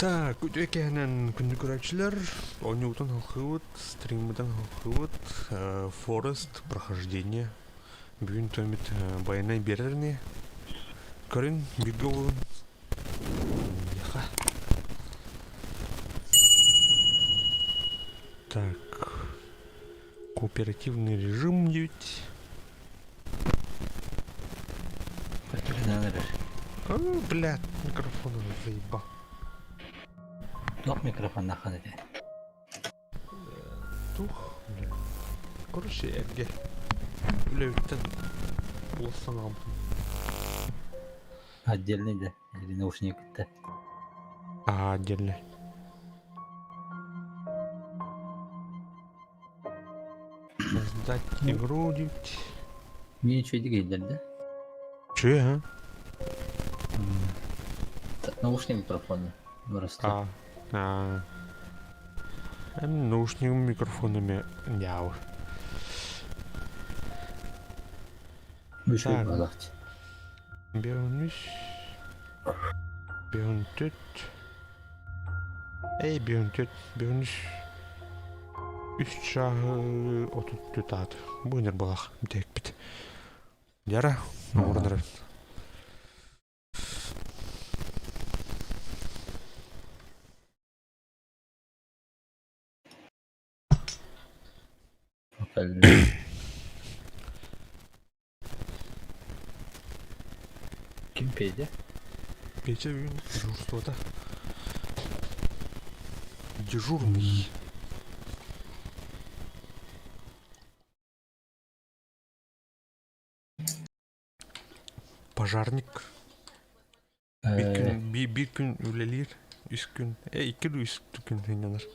Так, үтүө киэһэнэн күндү көрөөччүлэр, оонньуубутун халхыыбыт, стриммытын халхыыбыт, Forest прохождение. Бүгүн төммүт байанай биэрэр ини. Көрүн, бииргэ буолун. Яха. Так, кооперативный режим диэбит. Блядь, микрофон заебал. Туох микрофоннааххын этэ? Туох, бля. Короче, эргэ. Үлэбиттэн улассан аҕалбытым. Отдельный да? Или наушник да? А, отдельный. Создать игру диэбит. Мин үчүгэйдик иһиллэр да? Үчүгэй, а? Наушник микрофона просто. А, а. Наушнигым микрофонами дьаабы. Үчүгэй Так. буолааччы. Бионүс. Бионтүт. Эй, бионтүт. Бионүс. Үс чааһы 34 аат. Бу өнөр балах бүтэкпит. Яра, оҥорон эрэр. Ким Петя? Петя бүгүн дежурствота. Дежурный. Пожарник. Биир күн, биир күн үлэлиир, үс күн, икки үс күн сынньанар.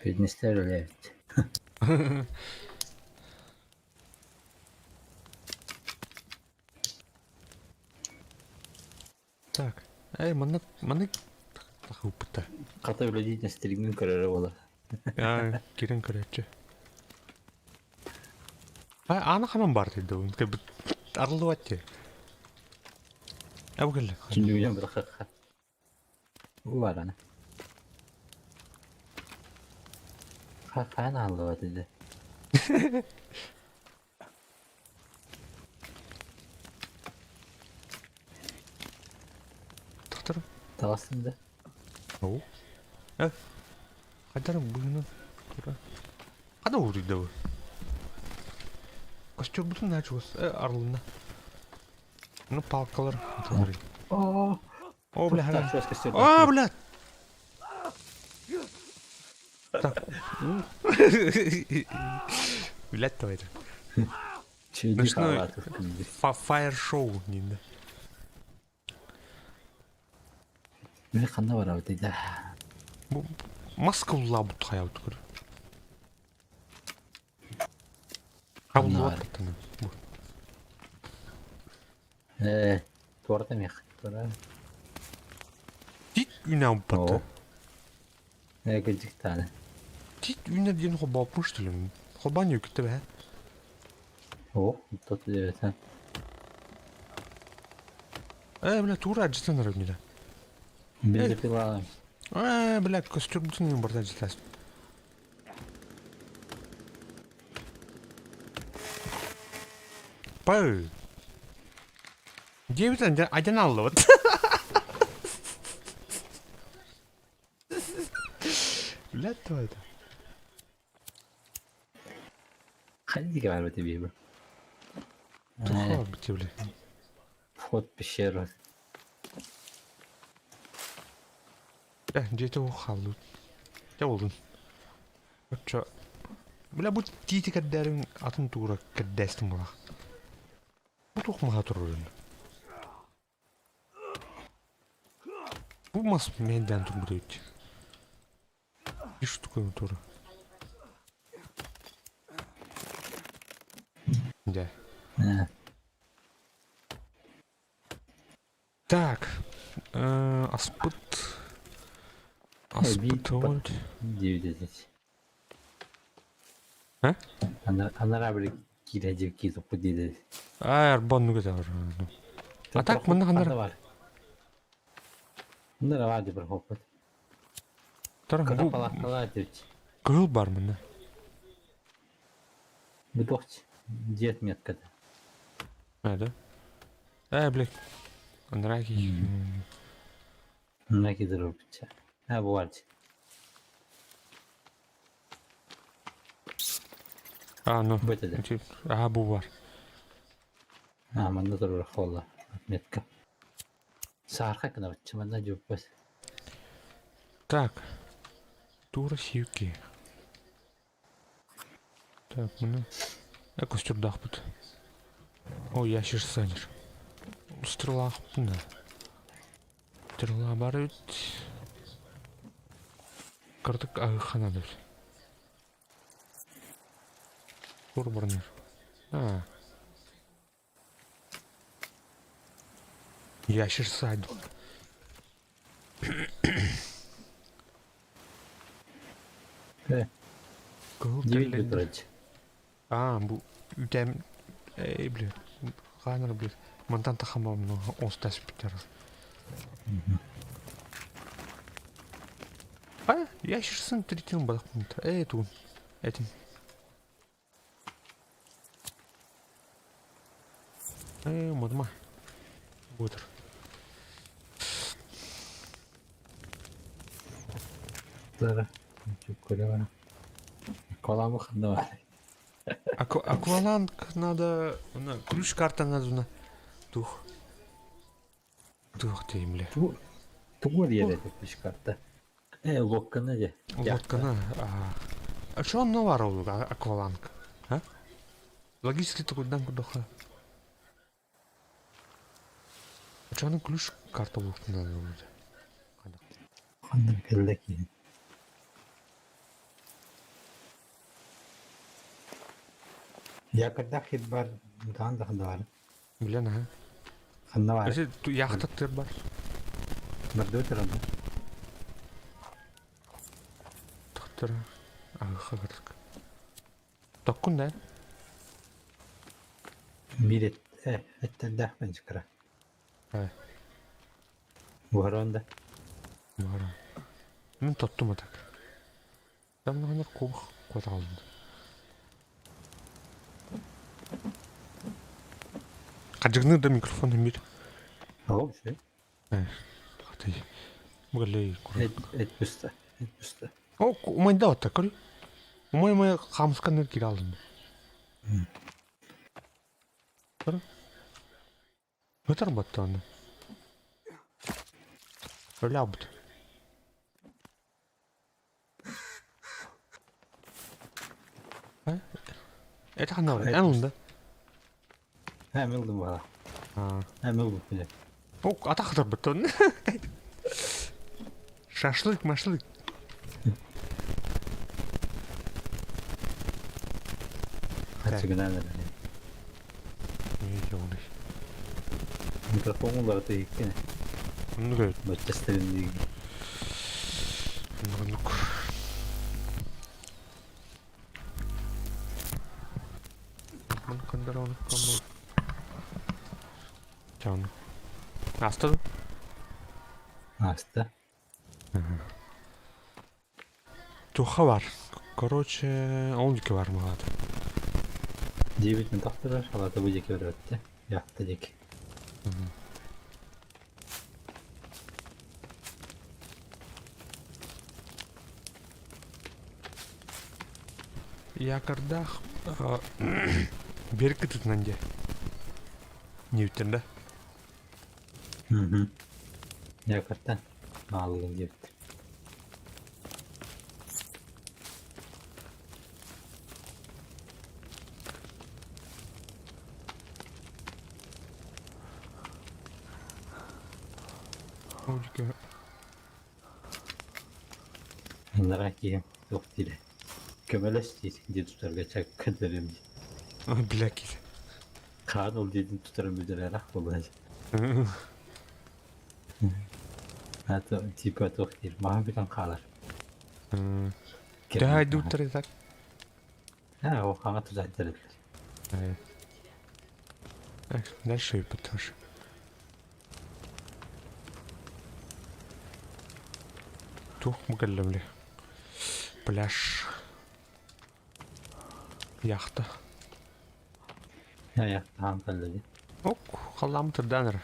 Фитнестер үлээбит. Так, эй, маннык, маннык тахыппыта. Хата үлэлиир стримин көрөрө буолар. Аа, кирен көрөөччү. А, аны ханан бар дейді ол. Арылыбат те. Абы кэллэ. Түннүгүнэн бырахха. Бу бар аны. Хаан ааллыбат ити. Тохтор. Таҕыстым да. Оо. Э, хайдар быһыны тура. Хана уурuyда бу? Костюрбутун наа чугас арылынна. Ну палкалар. Оо. О, бля, А, блядь! Так. Блядь, давай это. Ночной фаер-шоу нинде. Мин ханна барабыт да. Бу маска уллаабыт хайабыт көр. Хабыллыбат баттаны. Ээ, туората миэх. Туора. Тит үнэ бата. Ээ, кырдьыктааны. Тит үнэ диэн холбооппун что ли? Холбоон үкүттэ бэһэ. О, тот диэбэтэ. Ээ, бля, тура адьытан эрэ үнэ. Бензопила. Ээ, бля, костюмтун барда адьытас. Пау. Диэбит адьан аллыбыт. Блядь, то это. Хайдики барбыт эбиэбэ. Туха барбыт бля. Вход в пещеру. Э, дьиэтэ хааллыбыт. Дьэ буоллун. Оччо Бля, бу тиити кэрдээриҥ атын туура кэрдээстим буолаах. Бу туох маһа турарын? Бу мас мэйдээн турбут эбит. Биир штука тура. Дьэ. Так, аспыт аспыт вот. Диэбит А? Анараа били киирэ дьиэ киир туппут диэбит. Аа, арбан нуга А так манна ханнар бар. Онно эрэ баар хоппут. Тара Кыра бу палааккалаах этибит. кыһыл бар мына. Бу туох дьиэ отметката. А, да? Э, блядь. Андрaki. Онно кидербитчэ. Э, бу баар А, ну. Бу этэ Ити, а, бу бар. А, манна турар холла отметка. Саарха гынабыччы манна дьууппас. Так. Тура сивки. Так, мына. Э, костюрдаахпыт. О, ящер санер. Стрелаахпын да. Стрела бар эбит. Кырдык аһыххана эбит. Тур барнар. А. Ящер садик. Э, Кыһыл дьиэбит тэллэйдэр. тураччы. Аа, бу үтэм эй, бля, хаанар, бля, мантан тахамам, ну, остас питер. А, ящерсын третин балакмын. Эй, тугун. Этим. Ээ, модума. Буотар. Тара, көрө Коламы ханна бар. Акваланг надо... На, ключ-карта надо на... Тух. Тух ты, бля. Тугу диэри ключ карта. Э, лодканы де. Лодканы. А, а что он наварил, акваланг? А? Логически такой дан кудоха. А что он ключ карта надо будет? Ханна кэллэ киһи. Якордаах хит бар, таан да ханна бар. Билен, ага. Ханна бар. Если яхта тыр бар. Барды өтөр Тохтор. Ага, хагырык. Токкун да? Биир э, эттэрдээх чыкара. Э. Буһаран да. Бара. Мин тоттум атак. Там на кубах куоталды. Хадьыгны да микрофон бир. Ол үчүгэй. Э, хаты. Бугалей Эт эт буста. Эт буста. О, умайда отта көрү. Умай умай хамсканы кире алдым. Көрү. Өтөр батты аны. Өлө албыт. Это ханна бар. Эн онда. Һэ, мылдым бала. А. Һэ, мылдым биле. О, атах хатар бытты оны. Шашлык, машлык. Хачыгынан эрэ. Не, Микрофон уларыта иһиккин. Ну, говорит, Баччастарын диги. ну, ну. Чаун. Астыл? Аста. Туха бар. Короче, он бар мағады. Дьиэбитин тахтарар, халата бу диэки барбатта. Яхта диэки. Якордах берки тут нанде. Не үттен да? Мгм. Якортан. Маалыгын диэбит. Олдики. Анараа киһи туох диирэ. Көмөлөс диир дии тутарга чаккадырым дии. Бля, кисе. Хаан ол диэтин тутарым бүтэрэрэх буолла. А типа туох диир маһа бүтэн хаалар. Да, иду так. А, ол хаҥа тутааттар Дальше и потому. Туох бу кэллэ били? Пляж. Яхта. Аяқтаан кэллэ дии. Ок, халлаам тырдаан эрэ.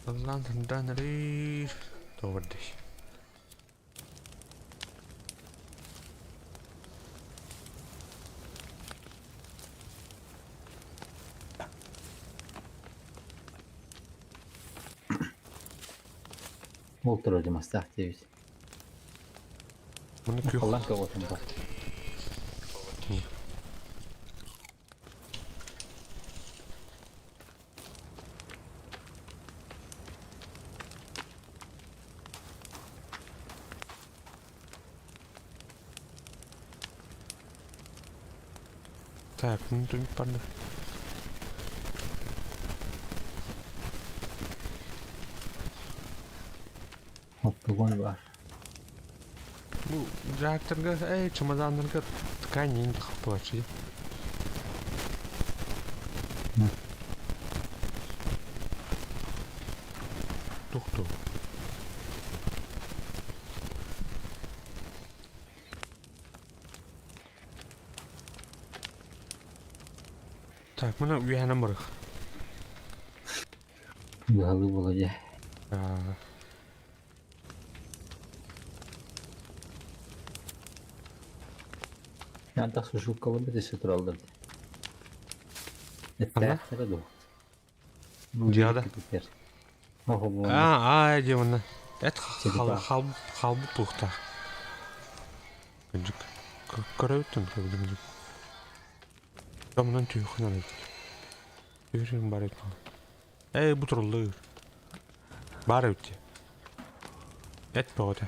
Халлаан тырдаан эрэр. Тоҕо бэрдэй. Ол турар дьымастаах диэбит. Маны күөх Халлаан көҕүтүн бар. Так, ну тут парно. Оттугун бар. Бу реакторга, эй, чемоданнарга ткань не хаппылачы. Тухту. Так, мына үөһэнэн барых. Быһалыы буола дьэ. Антах сушилкалар бит тураллар. Эттээхтэрэ дуо? Дьиада. Аа, аа, дьэ манна. Эт халбыт туохтаах. Кырдьык. Көрөбүттэн көрдүм. Тамынан түйхүнэн эбит. Түһүрүн бар эбит. Эй, бу туруллар. Бар эбит. Эт бөҕөтө.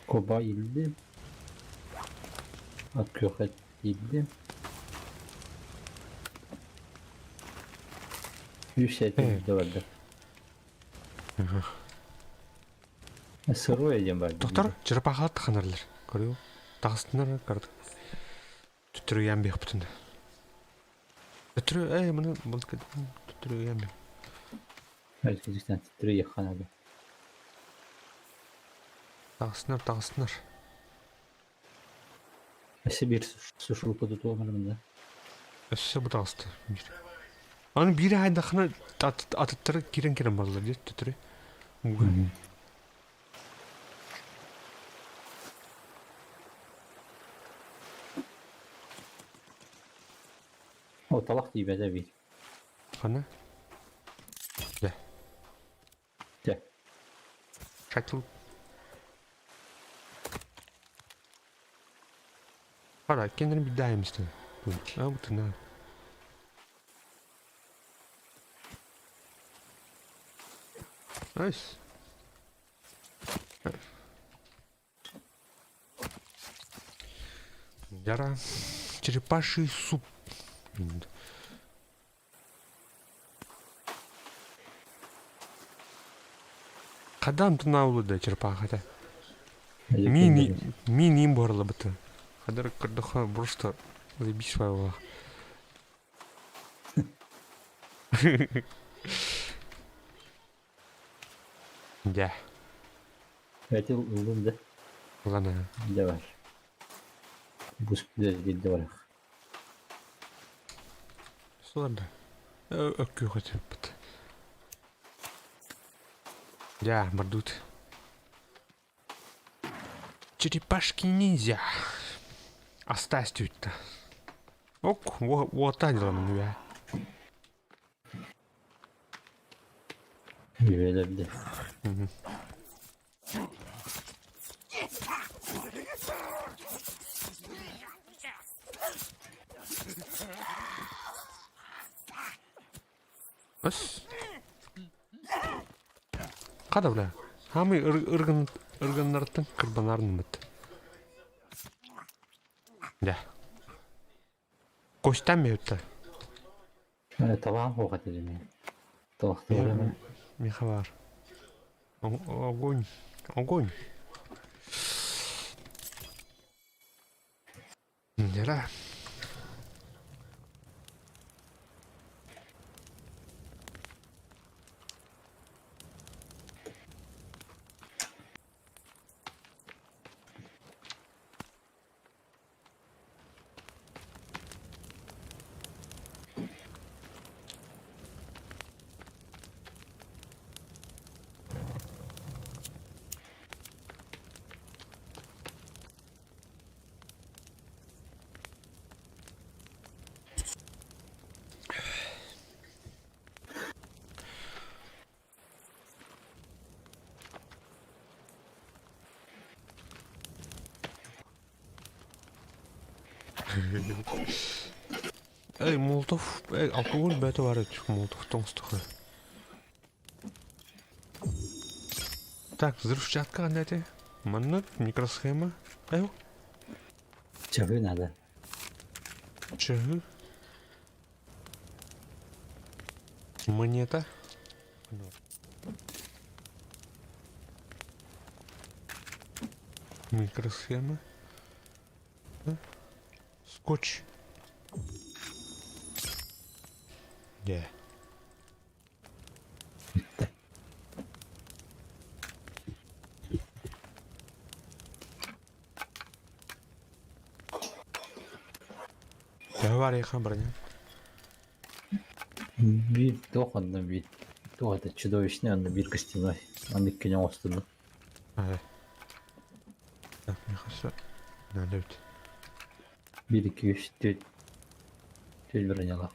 Коба иилдим. Ат күөх эт иилдим. Үс эти илдьэ барда. Сырой диэн бар. Доктор, черепахалар таханарлар. Көрүө. Таҕыстынар көрдүк. Төттөрү биэхпитин. Төттөрү, эй, маны төттөрү бих. Төттөрү яхханады. Таҕыстынар, таҕыстынар. Өссө биир сушилка тутуом да. Өссө бу таҕыста биир. Аны биир айдахына атыттары кирен-кирен баралар дии төттөрү. Ууга. О, талах тиийбэтэ биир. Хана? Дьэ. Дьэ. Шатыл. Хара, кендерин bir daha yemişti. Ha bu tırnağı. Nice. Яра. Черепаший суп. Хадам тынаулы да черепаха Мини мини буорлабыты. Хадыр көрдөхө просто заебись буолла. Дьэ. Эти ыллым да. Ылан Дьэ бар. Бус биирдэ бар. Сылар да. Өккүүхэ сөппүт. Дьэ, бардут. Черепашки ниндзя. Остась түттэ. Ок, уота дьаламын үө. Үөлэрдэ. Ыс. Хада бля. Хамый ыргын ыргыннартан кырбанарнымыт. Дьэ. Костям мүттэ. Талаан хуох этэ дии. Талахтыыр Миэхэ баар. Огонь. Огонь. Дьара. Эй, Молотов, эй, алкоголь бөтө бар эт, Молотов тоҥустуха. Так, взрывчатка қандай Манна микросхема. Эй, Чаһы надо. Чаһы. Монета. Микросхема. Скотч. Дьэ. Бүттэ. Төһө баар эйиэхэ броня? Биир туох онно биир туох это чудовищный онно биир костяной. Онно иккини оҥостунум. Ээ. Так, миэхэ надо эбит. Биир икки үс түөрт түөрт бронялаах.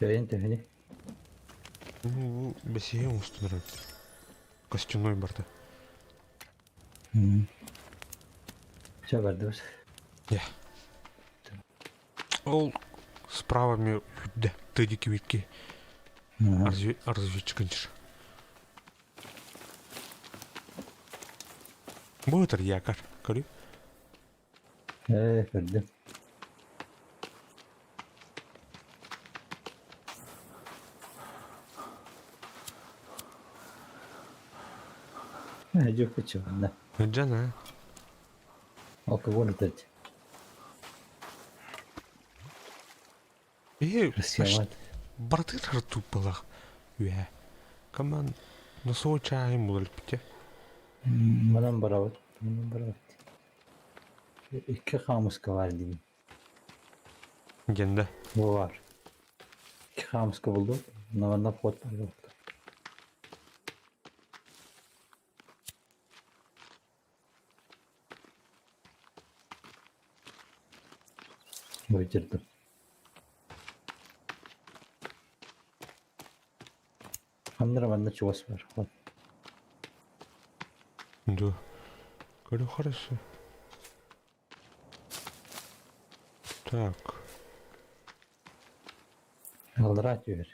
Төһөн төһөнүй? Бу бэсиһи оҥостунар эбит. Костяной барда. Все бардыбыт. Дьэ. Ол справа мне үрдэ тыа диэки биирки разведчик Бу ытыр якорь, көрү. Ээ, көрдүм. Ээ, дьүккүчү Дьан аа. Алкоголь ытать. Ээ, Россиялаат. барытыгар туппалах үһэ. Команд носовой чааһын булар илпитэ. Манан барабыт. Манан барабыт. Икки хаамыска баар диибин. Диэн да. Бу баар. Икки хаамыска булдум. Манна вход бар буолла. Выдердим. Ханна манна чугас бар. Да. Говорю, хорошо. Так. Аллараа түһэр.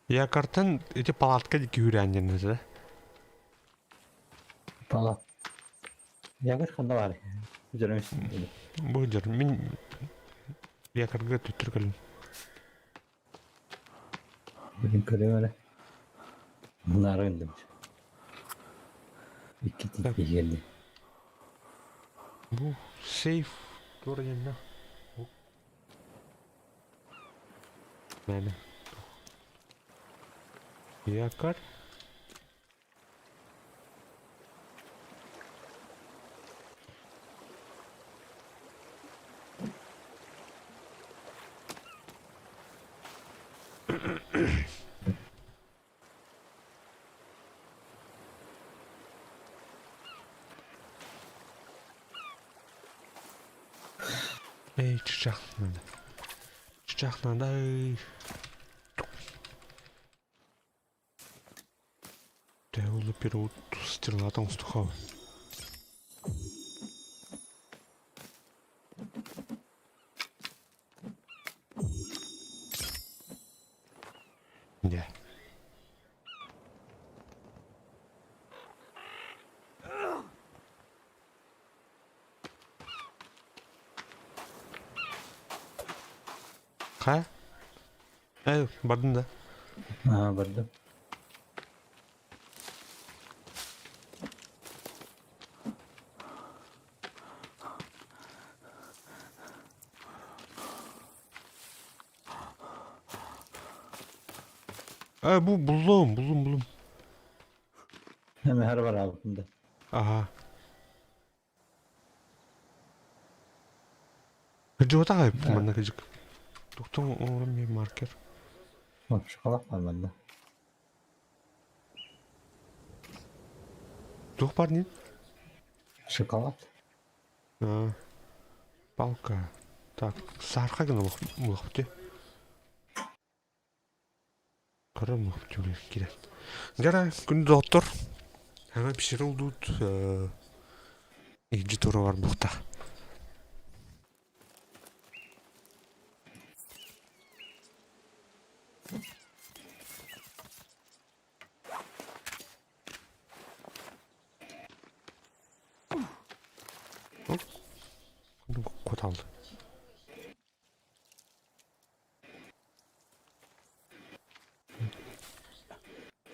Якортан эти палатка диэки үүрээн диэн да? Пала. Якорь ханна баар? Дьөрөмүс. Бу дьөр мин якорга төттөр кэлин. Бүгүн көрүм эрэ. Мунаара гынным. Икки Так. тиийгэнни. Бу сейф туора диэннэ. Мээнэ. Якорь. Эй, чычах надо. Чычах надо. Тэулы перут стрела устухав. Дьэ. Хайа? Ээ, бардын да? Аа, бардым. Бу буллум, буллум, буллум. Эми хара бараабытым да. Аха. Кырдьыбатах эбиппин манна кыдьык. Тухтан оҥорон мин маркер. Шоколад бар манна. Туох бар диэн? Шоколад. А, палка. Так, саарха гына булахпыт Көрө мөхтүлэр киирэн. Дьара күн доҕоттор, аны пещера улуут илдьи тура барбыта. Куталды.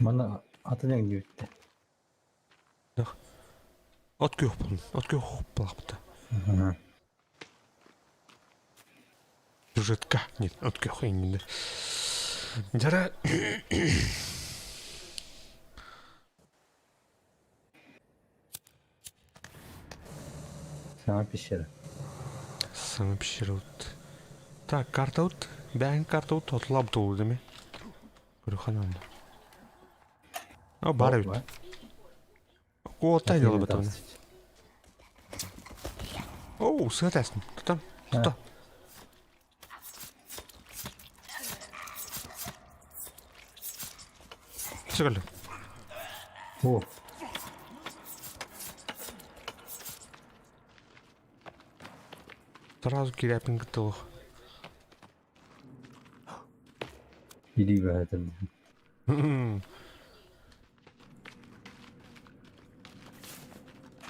Манна атын өҥнүбүттэр. От күөх булун, от күөх булахпыта. Сюжетка, нет, от күөх иҥнэ. Дьара Саҥа пещера. Саҥа пещера вот. Так, карта вот. Бэйэҥ карта вот отулап туолу деми. Көрүххэ наада. О, бар эбит. Куотай дылыбытын. Оу, сыа тэстин. Тутан, тута. Сөкөллө. О. Сразу киряпин кытылых. Илии бөһөтөн.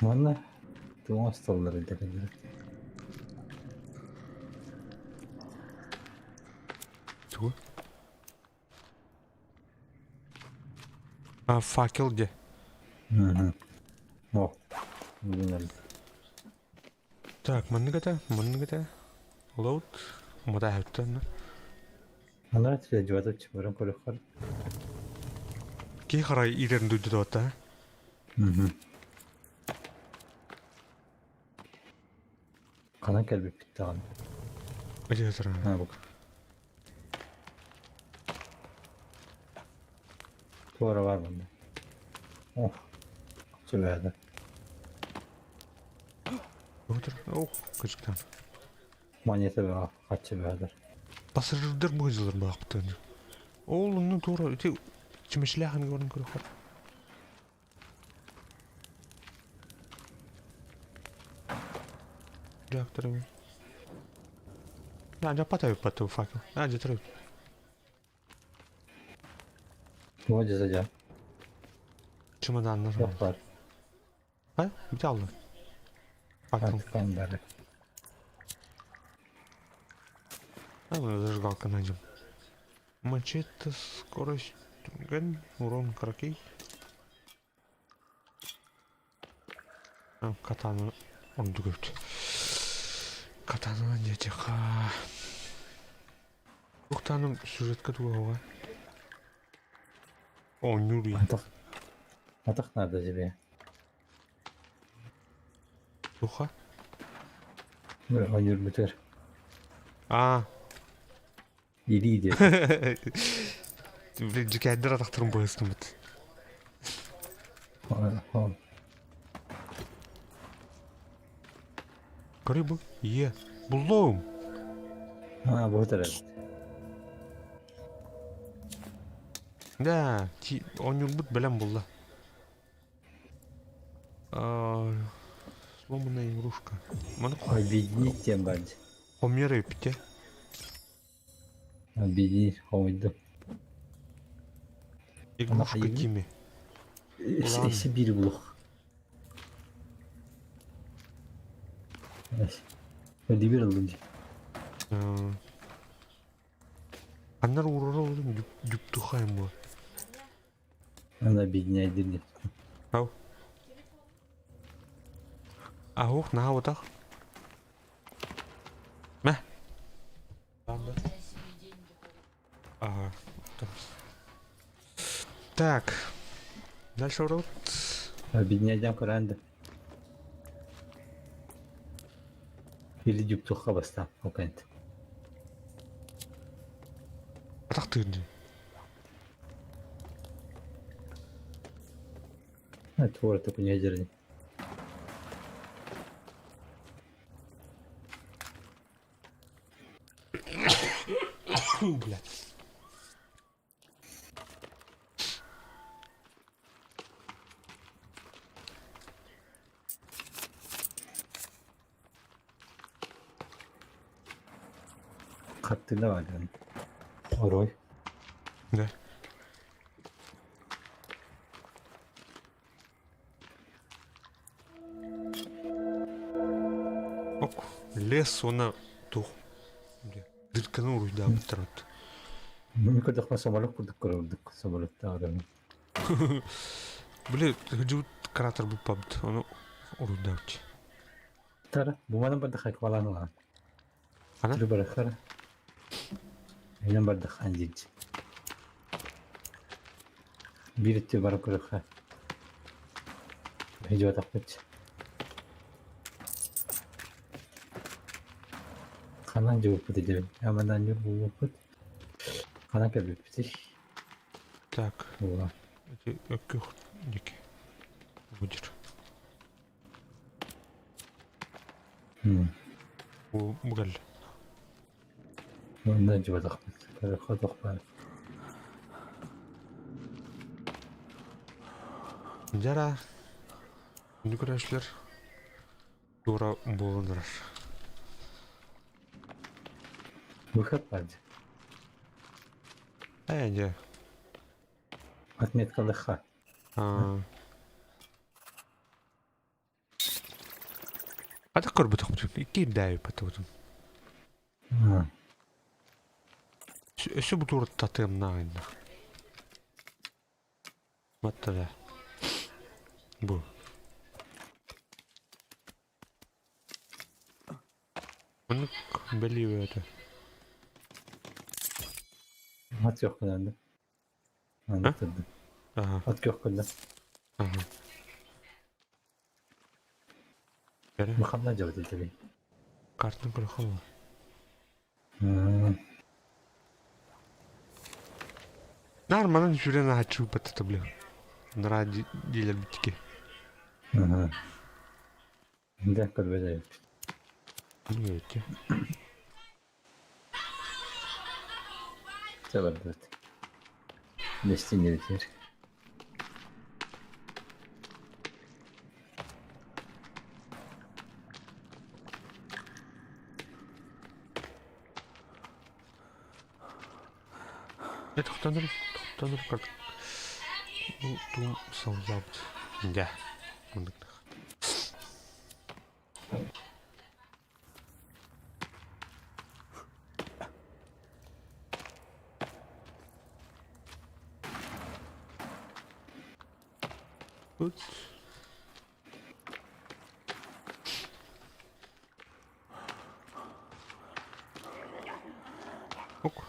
Манна туоҥа остуоллар илдьэтэллэр. Тугу? А, факел где? О, бүгүн Так, маннык этэ, маннык этэ. Load. Мутааһыттан. Анараа теледивата чымыран көрөххөр. Киһи харай иирэрин дойдутуота. Ханан кэлбиппит даҕаны. Ытыатыран. Аа, бу. Туора бар манна. Ох, сөбөөдө. Отыр. Ох, кычыктан. Монета бөҕө, хаччы бөҕөдөр. Пассажирдар быһыдьылар баахпытын. Ол онно туора ити чимэчилээхин көрөн көрөхөр. Реактор. А, жаппата баттı факел. А, жетер. Туга жаза Чемоданнар. Yok бар. Ha? Bir aldı. Факел. Artık бары. А, мы зажигалка найдем. Мачете, скорость, ген, урон, кракей. Катана оннук эбит. Катана диэтиэхэ. Туохтааным сюжетка туоһуга. Оонньуур Атах. Атах надо тебе. Туха? Оонньуур бүтэр. Аа. Илии диэ. Блин, дьикээддэр атахтарын быһыстыммыт. Көрүй бу. Е. Буллум. Аа, бу эбит. Да, оонньуурбут бэлэм булла. Сломанная игрушка. Маны Объединить диэн баар дии. хомуйар эбиппит Объединить хомуйдум. Игрушка Тимми. Улаан. Эси биир булух. Өлүбүр ыллым дии. Ханнар уурара олорон дьүптүхайм буо. Аны объединяйдыр диэн. Ау. Аһуох наһаа утах. Мэ. Ага. Так. Дальше урут. Объединяйдам көрөн да. Или дюктухха бастаан, ол кэннэ. Атах тыырды. Туора токуня дьэрин. Блядь. Хаттыына баар Орой. Да. Ок, лес уонна туох дырканы уруйдаабыттар от. Мин көрдөхпө самолет курдук көрөрдүк самолеттаах Били сылдьыбыт кратер буппабыт, ону уруйдаабыт. Тара, буманан бардахай квалан ылаан. Хана? Түрү барахара. Инен бардахан диич. Биир өттү баран көрөххө. Видеотахпыт. Ханан жууппут дебин. Аманан жууппут. Ханан кэлбиппитий. Так, Була. эти өккөх диэки будет. Бу бу кэллэ. Онно дьыбатахпыт. Көрөххө тохпар. Дьара, күндү көрөөччүлэр туора буолан турар. Выход баар дии. Ээ дьэ. Отметкалыхха. Аа. Ата көрбөтөхпүт. Икки ирдээбиппит Өссө бу туора татыамнаах Батта да. Бу. Оннук бэлиэ этэ. Ат көхкүнэн да. Аны турдум. Аха. Ат көхкүнэн. Аха. Бere. Махамна дьабыт этебин. Картын көрөхө Наар манан сүүрэн аһаччы баттата бля. Нара диилэр биттики. Да, көрбөт Билбэт. Чабардыбыт. Дестин диэбитигэр. Э тохтонор тохтонор картык. Бу туум саллаабыт. Дьэ. Мындык. Тут. Ок.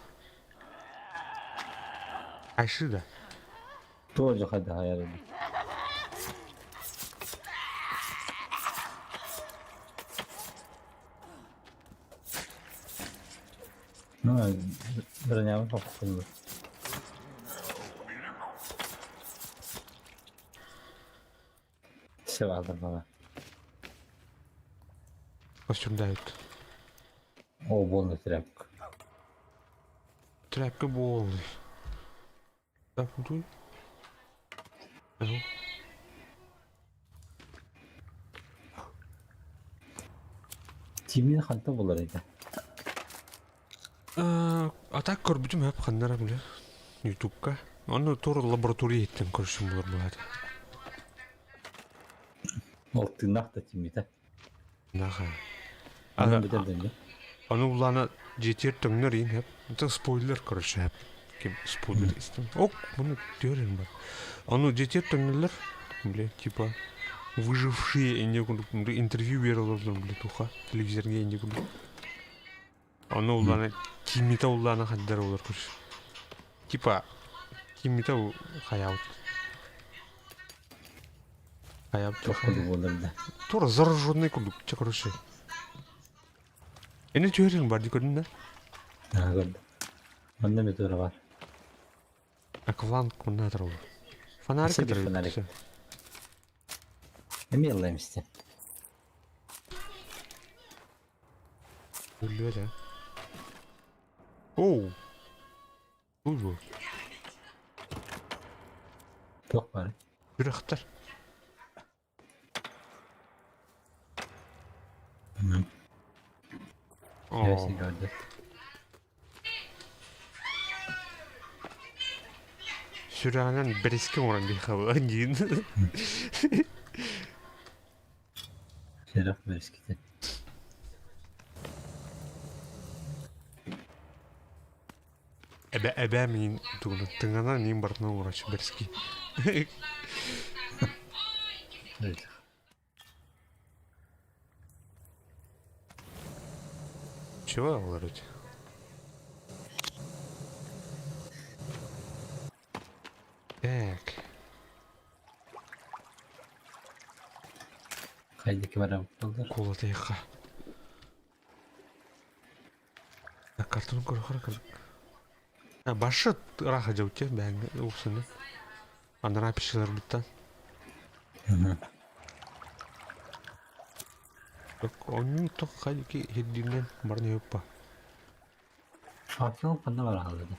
还是的。 Тоже хада Ну, броня походу. Все, ладно, бала. Костюмдают. О, полный тряпка. Тряпка полный. Так, тут. Тимин ханта болар еді. А так көрбүтүм хөп ханнара биле. Ютубка. Оны тур лаборатория иттен көрүшүм болар булады. Ол тыыннаах да тиммитэ. Наха. Аны бүтэрдин дии. Аны улаана дьиэтигэр төҥнөр иин хөп. Это спойлер, короче, хөп. Ким спойлер истим. Ок, муну түөрэн бар. Аны дьиэтигэр төҥнөллөр, бля, типа выжившие инде курдук интервью бере олордум, бля, туха телевизорга инде курдук. Аны улаана тиммитэ улаана хаддар олор короче. Типа. Киммитэ хайаабыт. Хайаабыт. Туох курдук буолар да. Тура зараженный курдук, чэ короче. Эне түһэрин бар ди көрдүн да? Аа көрдүм. Манна эмиэ тура бар. Акваланг мунна турар. Фонарик Өссө биир фонарик. Эмиэ ыллайм истэ. Үллүө да. Оу. Бу. Туох баар? Сүрэхтэр. Оо. Көрдө. Сүрэҕинэн бэрискэ оҥорон биһиэхэ диин. Сүрэх бэрискитэ. Эбэ эбээ миин тугуна тыҥанан миин барытын оҥорооччу бэрски. Чего говорить? Так. Хайдики барабыт буоллар. Кулатыйха. Картон көрөхөр Башы ыраах дьаутте бэҥ упсаны. Анараа пищаларбыттан. Онньуу тох хайки хирдиинэн барны юппа. Факел ханна бара хаалла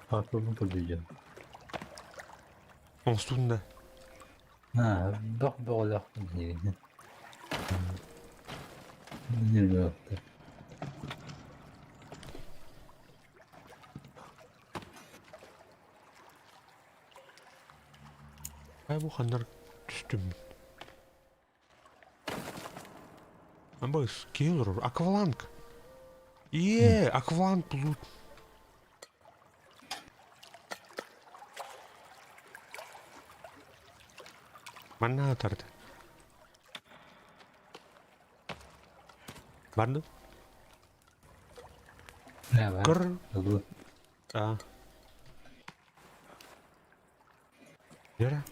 Факелын көрдүйдүм. Оҥостуун да. Аа, бөх бөҕөлөөхпүн диигин. Ай бу ханнар түстүм. Абыс, киһи олорор. Акваланг. Ие, акваланг булут. Манна тарды. Барды? Кыр. А. Вера?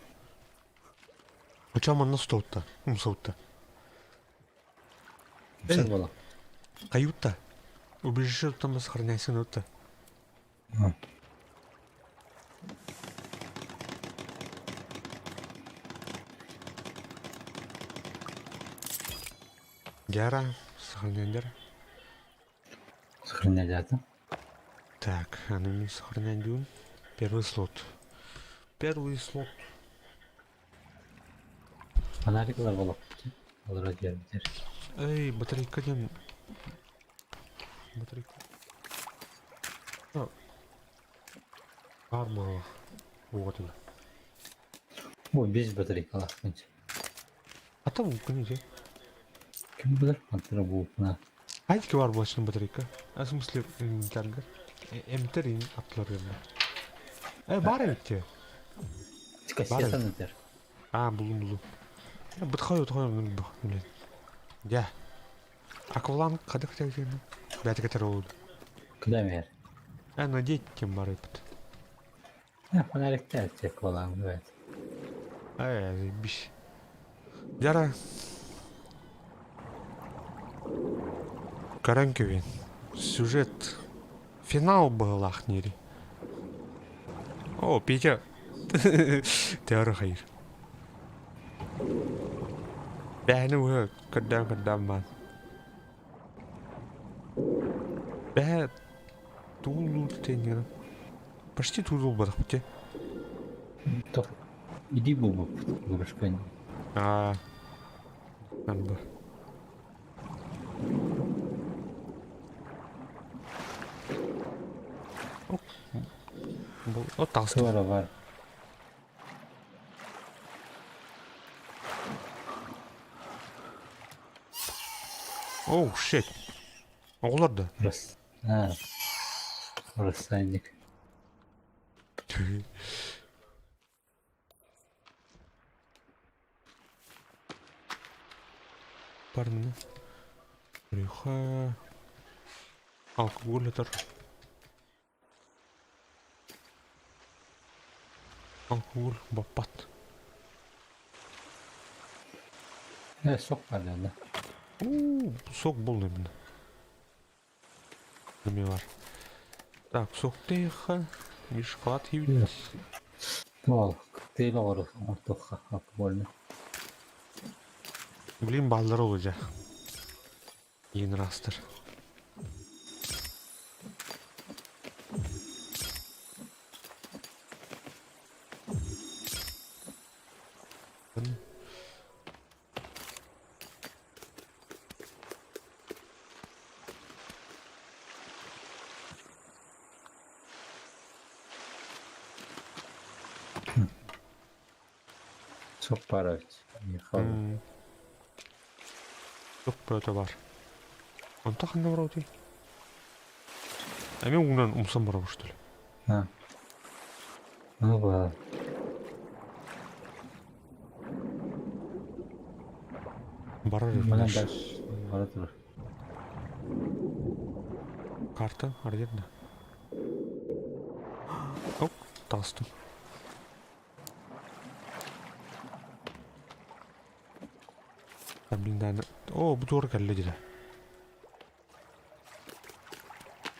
Оча манна стоутта, умсаутта. Эй, буола. Каютта. Убежище там сохраняйся нота. Гера, сохраняй Сохраняй Так, а ну не сохраняй Первый слот. Первый слот. Фонарик ылар буолуохпут. Олорор диэбитэр. Эй, батарейка диэн... Батарейка. Баар буолла. Уотуна. Бу биэс батарейкалаахпын. А там күнү Ким билэр мантара буупуна. Айки бар буолчун батарейка. А в смысле инвентарьга. Эмтер ин аттылар берді. Э, бар эбит те. Кассетаны этэр. А, булум булум. Бытхай утхай блин. Я. Акваланг қадық тәжені. Бәті кетер олды. Куда мэр? Ә, надеть тем бар эбит. Фонарикта акваланг бэт. Ай, биш. Яра. Көрөн кэбин. Сюжет. Финал быһылаах нири. О, Петя. Теория хайыр. Бэһэни уһа көрдөөн көрдөөн баан. Бэһэ туул теннигин. Почти туул бадах бute. Иди буолбуппут Лурашкань. Аа. Анба. О, таҕыста. Туора бар. Оу, shit. Оҕолор да? Рас. Аа. Рассадник. Пармына. Брюха. Алкоголь этэр. Алкоголь баппат. Э, сок бар да. У, сок был именно. Неме бар. Так, сок тейха, шоколад хийбит. Ол, коктейль оҥору оҥортуохха алкогольный. Блин, баллар ол дьэ. Иин ыраастыр. Соппара Михаил. Туох бөҕөтө баар. Онто ханна барабытый? Эмиэ уунан умсан барабыт что ли? А. Ну ба. Барар Манан дальше бара турар. Карта арыйар да. Оп, таҕыстым. Блин, О, бу туора кэллэ дилэ.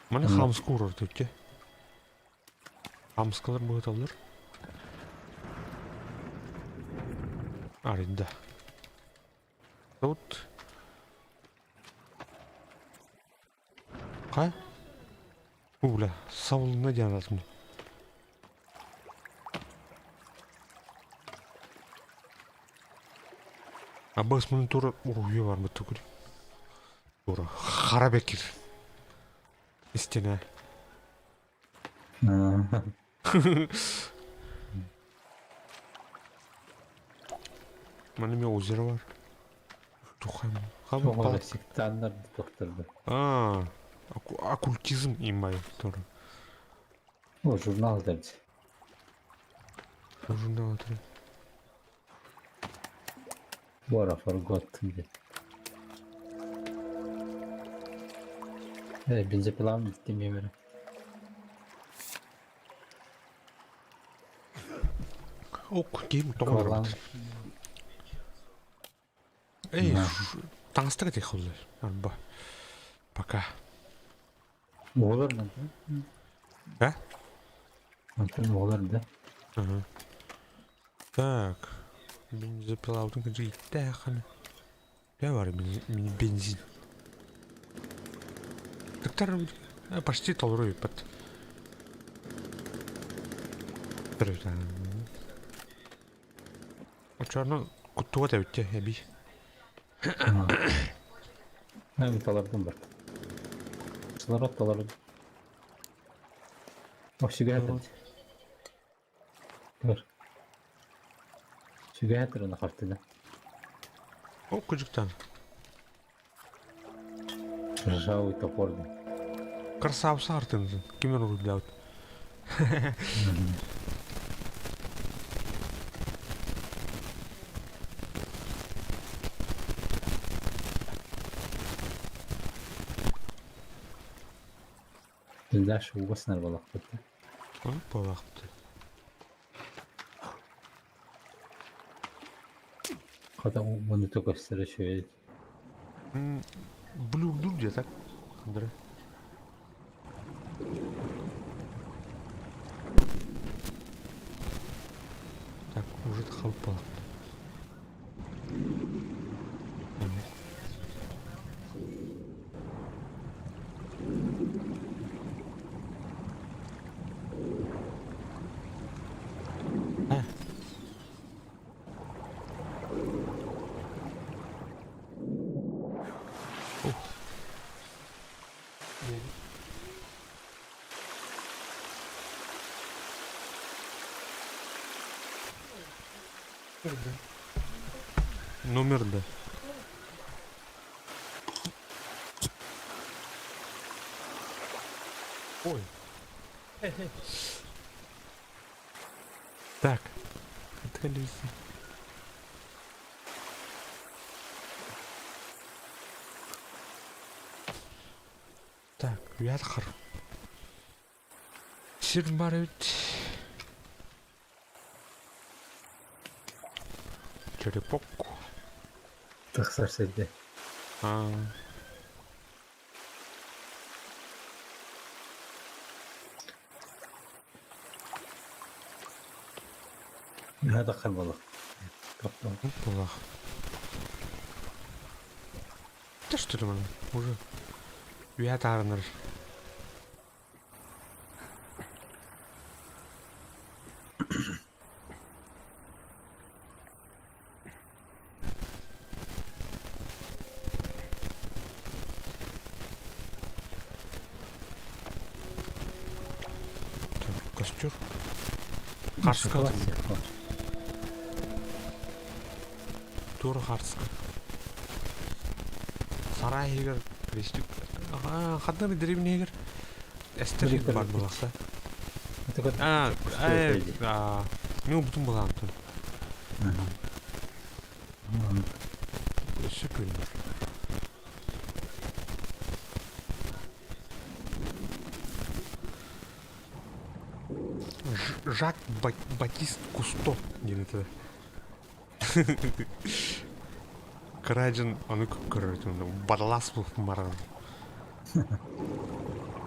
Маны хаамыска уурар төттө. Хаамыскалар быһыталлар. Арыйда. Тут Хайа? Уу, бля, сабылынна диэн аатым. Абыс муну тура уруһуйа барбыт тугур. Тура хара бекир. Истинэ. Маны эмиэ озеро бар. Тухам. Оҕолор сектаннар тохтордо. А, оккультизм имай тоже. О, журнал дэрдь. Журнал это. Бора forgotten диэн. Э, бензопилам бүттүм эмэрэ. Ок, ким тоҕо Эй, таҥастар этих холлар. Арба. Пока. Оҕолор Да? Мантан оҕолор да. Ага. Так. Бензопилаутын кыдьы иттээххин. Бля бар бензин. Тыктар почти толору ыппат. Оччоҕуна куттубат эбит дии эбии. Мен толордум бар. Кислород толордум. Сүгэһэ Көр. Сүгэһэ туран хартына. О, кыдьыктан. Ржавый топор. Красавца артынзын. Ким уруйдаабыт? Дальше угаснар балахпыт. Балахпыт. Хата муну көстөрө үчүгэй. Блюрдур где так? Андрей. Так, уже халпа. А. Ух. Номер да. Ой. Так. Это Так, үөт Сир бар эбит. Черепок. Тахсар сирде. Аа. Үһэ таххар буолуох. Топтон. Булах. Да что ли маны? Уже үһэ таарынар. Костер. Харска. Туора харска. Сарай иһигэр крестик. Ханна дэриэбинэ иһигэр эстер бар буолахта. А, а, ну бутун булаантын. Өссө күн. Жак Батист Кусто диэн этэ. Кыра дьон ону көрөр бадалаас баран.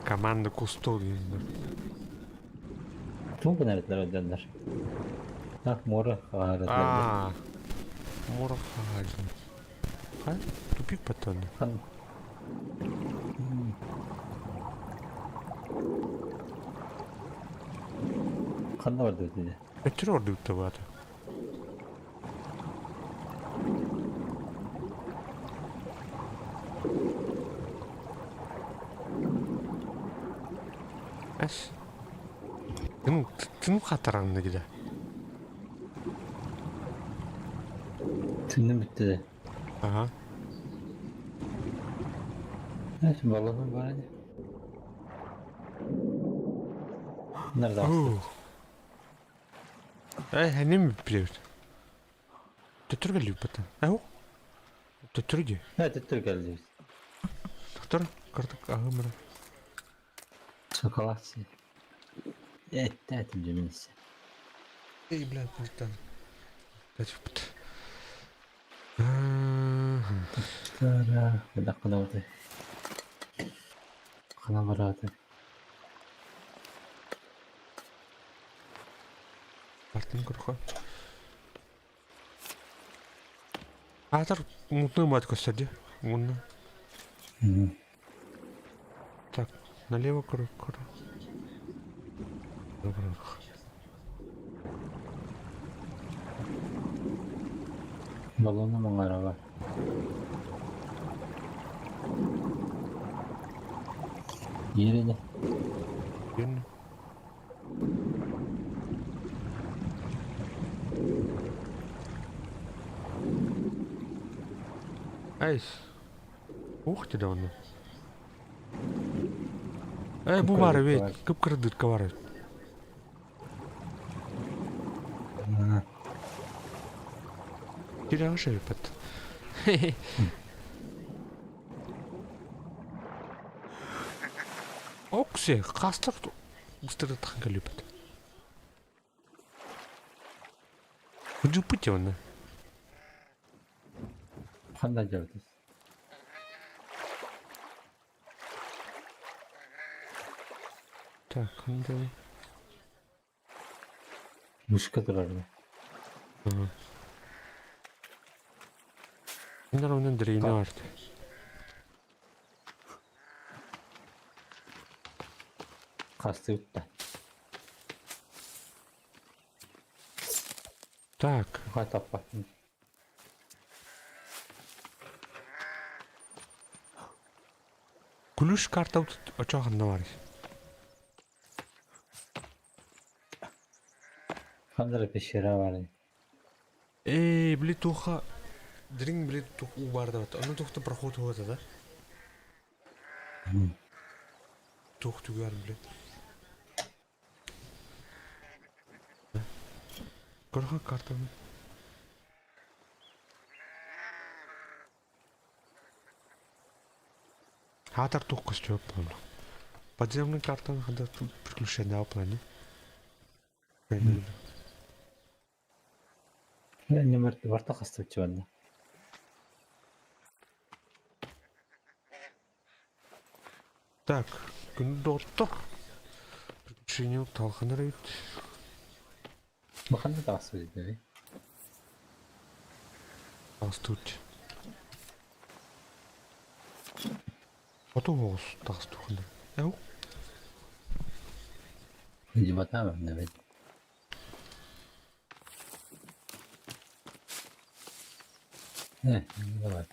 Команда Кусто диэн. Туох гынар этилэр дьоннор? Ах, муора хаһар этилэр. Аа, муора хаһар. Ха, тупик патон. Хан. Ханна бардыбыт ини? Өттүрэ ордубут табаата. Эс. Ну, тыным хатаранны гиде. Түннүм бүттү де. Ага. Evet, balonum var hadi. Nerede astı? Э, ханим привет. Төттөргө лүүппэтэн. Ээ, төттөрү дии. Evet, төттөр geldi. Доктор, кырдык аһымыра. Шоколад Эттээтим дьэ мин Эй, блядь, пультан. Блядь, Хайдах гынабытый? Хана барааты. Артын көрөхө. Аатар мутную мать көстөр Мунна. Так, налево круг, круг. Баллону маҥара бар. Иэрини. Иэрини. Айс. Ух ты давно. Эй, бу баар эбит. Кып-кыра дырка баар эбит. Тирээҕэ шериппэт. Окси, хастар быстырытхан кэлиппит. Дьуппут онно. Ханна дьабытыс? Так, ханна Мышка турар Bunlar onun direğini vardı. Хастыбыт да. Так. Хай таппатын. Күлүш карта очоо ханна бар. Ханна эрэ пещера баар Ээ, били туха дириҥ били тух уу баардабат. Онно тухта проход уота да? Тух түгэр били. Көрөхө картаны. Хаатар тух көстүбэт буолла. Подземный картаны ханда приключения плане. Барта хастыбыччы манна. Так, күн доҕоттор. Приключение талханар эбит. Баханна таҕыстыбыт итини. Таҕыстыбыт. Хоту оҕус таҕыстыбыт. Эу. Дьыбатаам эбит. Э, давай.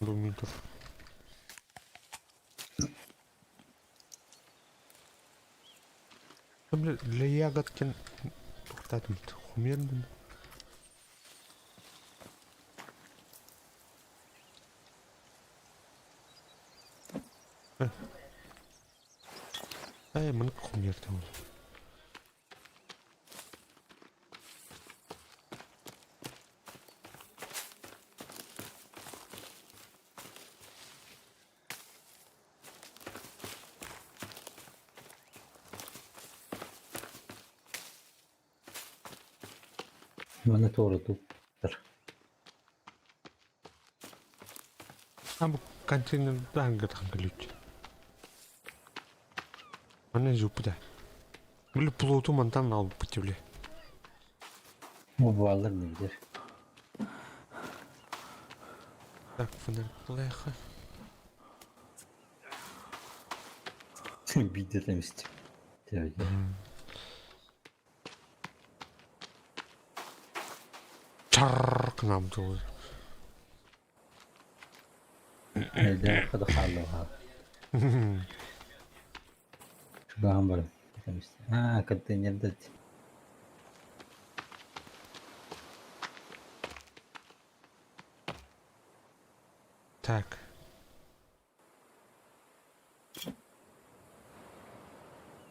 Думаю, Бля, для ягодки тоқтатымт хумердим. Ай, мын хумердим ол. Маны туора туттар. А бу контейнердаан гытхан ключ. Манна жуппута. Били плоту мантан албыт били. Бу бааллар не билэр. Так, фонарь плеха. Биирдэ тэмистим. Тэбитэ. Чар гынам дуу. Элдээх да хааллаҕа. Чугаһан баран тэмистим. Аа, контейнерда Так.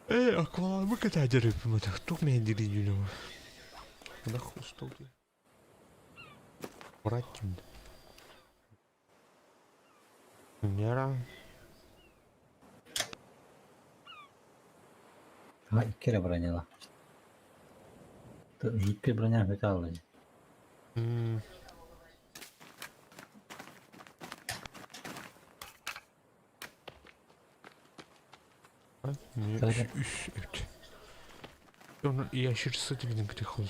Э, аквалангы кэтээдэриппим этэ. Туох мэһэйдиирий дьүнэ Ынах устал дии. Братьям. Нера. А, икки эрэ броняла. Икки броня бүтэ алла дии. Үс эбит. Оны ящерсы дебидин кытыхыл.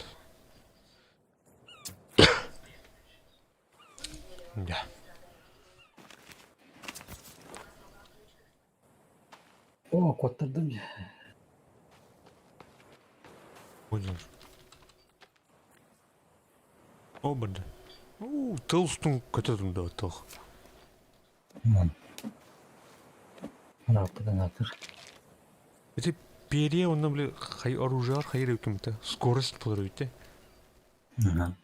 Да. О, куоттардым дьэ. Понял. О, бында. У, тыл устун көтөтүм да тох. Ырааппытын аатыр. Ити перья онно били хай оружие хайыр үкүмтэ скорость болар үтэ. Ага.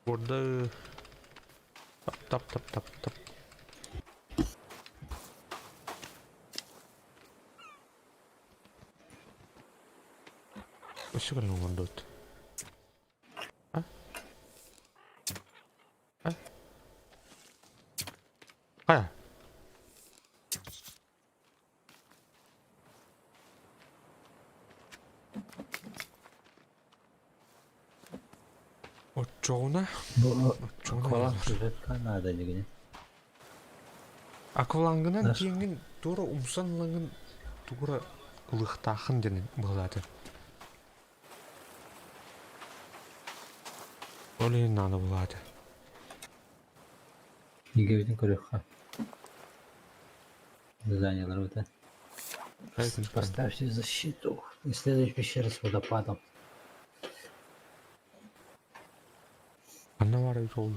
Burada tap tap tap tap tap. Өссө көрөн оҥордут. А? А? Хайа? Оччоҕуна Бу оччоҕуна акваланг буолар. сюжетка наада дигини. Аквалангынан тиэҥҥин туора умсан ылаҥҥын тугура ылыахтааххын диэн быһалаата. Ол иһин наада булаата. Игэбитин көрүөххэ. Заданиелар это. Поставьте защиту. Исследуй пещеры с водопадом. Ханна баар эбит ол?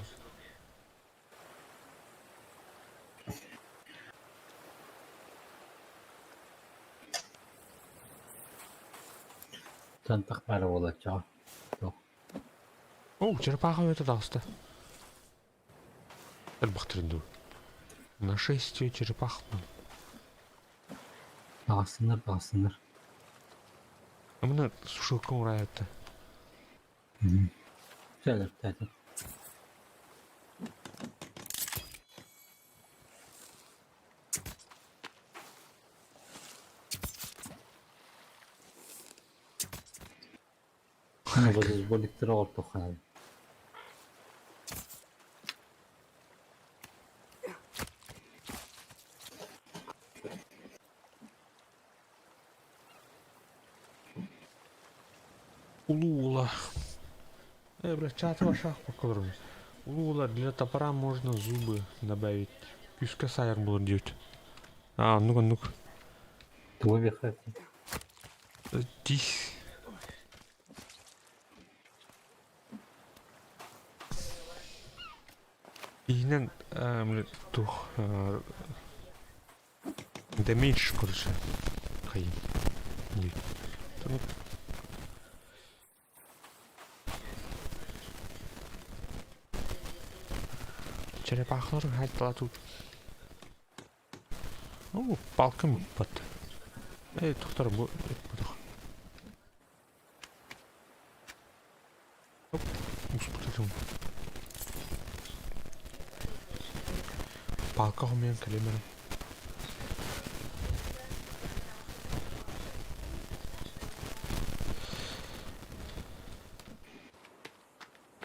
Тантах баара буолаччаҕа. Оо, черепаха өтө таҕыста. Элбэхтэрин дуу. Нашествие черепах. Таҕыстыннар, таҕыстыннар. Амына сушилка ураайатта. Сэлэптээтэ. Волейболиктары оҕортуохха наада. Улуу ула. Бля, чаты вашах поколорум. Улуу ула для топора можно зубы добавить. Күүскэ саайар буолар диэбит. А, оннук оннук. Тугу биэххэ Тиис. Иһинэн туох Damage, короче. Хайын. Черепахалар хайдала тут. Ну, палкам под. Эй, тухтар бу. Оп, успутатым. Палка хомуйан кэлим эрэ.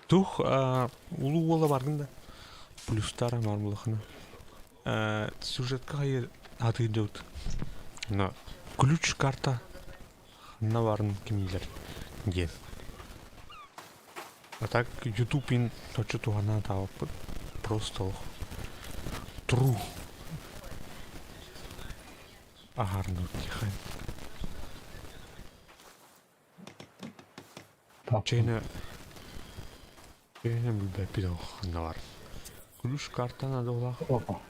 Тух улуу уола бардын да плюстара баар буолахына сюжетка хайы атыырдыбыт но ключ карта ханна баарын кимиилэр диэн а так ютуб ин оччо туһана таабаппыт просто олох true аһаарныбыт диэххэ Чэйнэ чэйнэ билбэппит ол ханна баар Ключ карта надо Опа.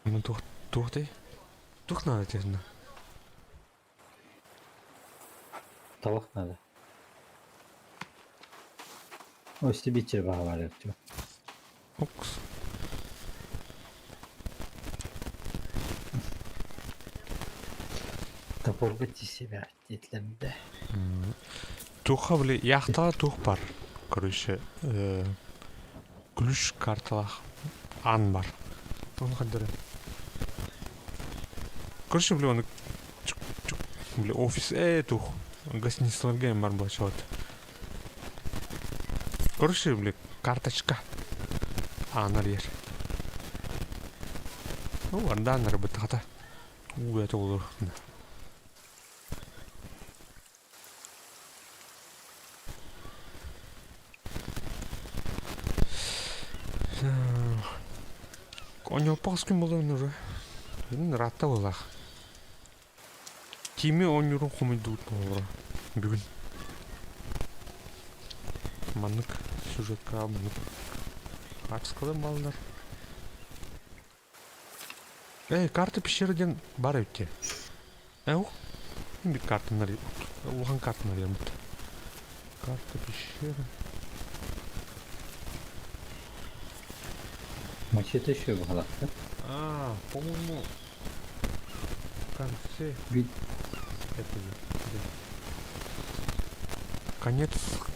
Ну туох туох дэй? Туох надо честно? Табах надо. Өстө бичер баҕа бар этчи. Окс. Топорга тиийсибэ диэтилэр да. Туохха били яхтаҕа туох бар? Короче, ключ карталаах аан бар. Ону хайдары. Короче, били ону били офис туох гостиницаларга бар буолчу Короче, били карточка аанар иэр. Ну, ардаан арбыттахата. Уу это olur. Оонньооппох күн буолан уже. Ыраатта буоллаах. Тими оонньуурун хомуйдубут буоллаҕа бүгүн. Маннык сюжетка маннык хаартыскалар бааллар. Эй, карта пещеры диэн баар эбит дии. Ээ, биир картанар улахан картанар диэммит. Карта пещеры. Мачете еще баҕалаахтар. А, по-моему, в конце Бит этого. Конец,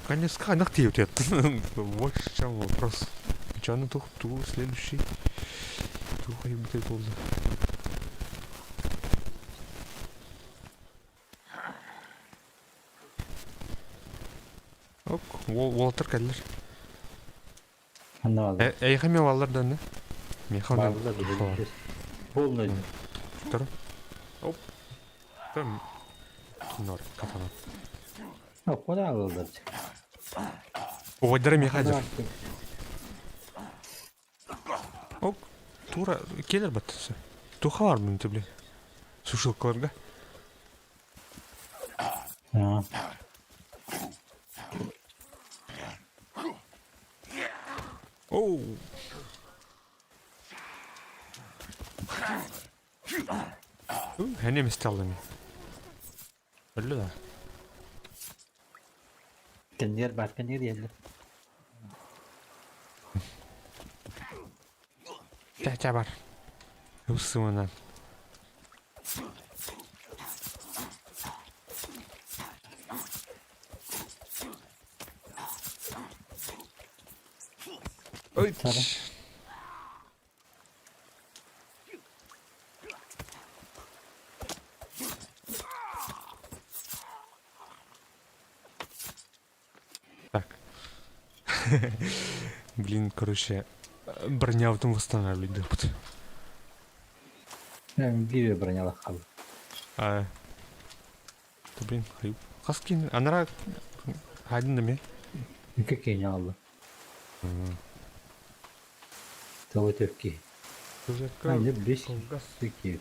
конец ханах тиэбит. Вот в чем вопрос. Чаны тух ту следующий. Тух айбытай болды. Ок, уолаттар кэллэр. Ханна бааллар? Эйиэхэ эмиэ бааллар да аны? Миэхэ онно Бааллар баар. Полный. Второй. Оп. Там нор катана. Куда алаллар? Угайдара миэхэ дьэр. Оп. Тура келер баттысы. Туха бар мын бля. Сушилкаларга. А. Оу. Хәне мисталдым. Өллө да. Кэннигэр баар кэннигэр иһэллэр. Чэ, бар. Ылсымынан. Ой, Так. Блин, короче, бронябытын восстанавливать. Биир бронялах хаалла. А, да блин, хас кин анара хадин да ме? Икки киһини аҕалла. Тоҕо төкки? Сюжетка А, дьэ бис кылгас киһи.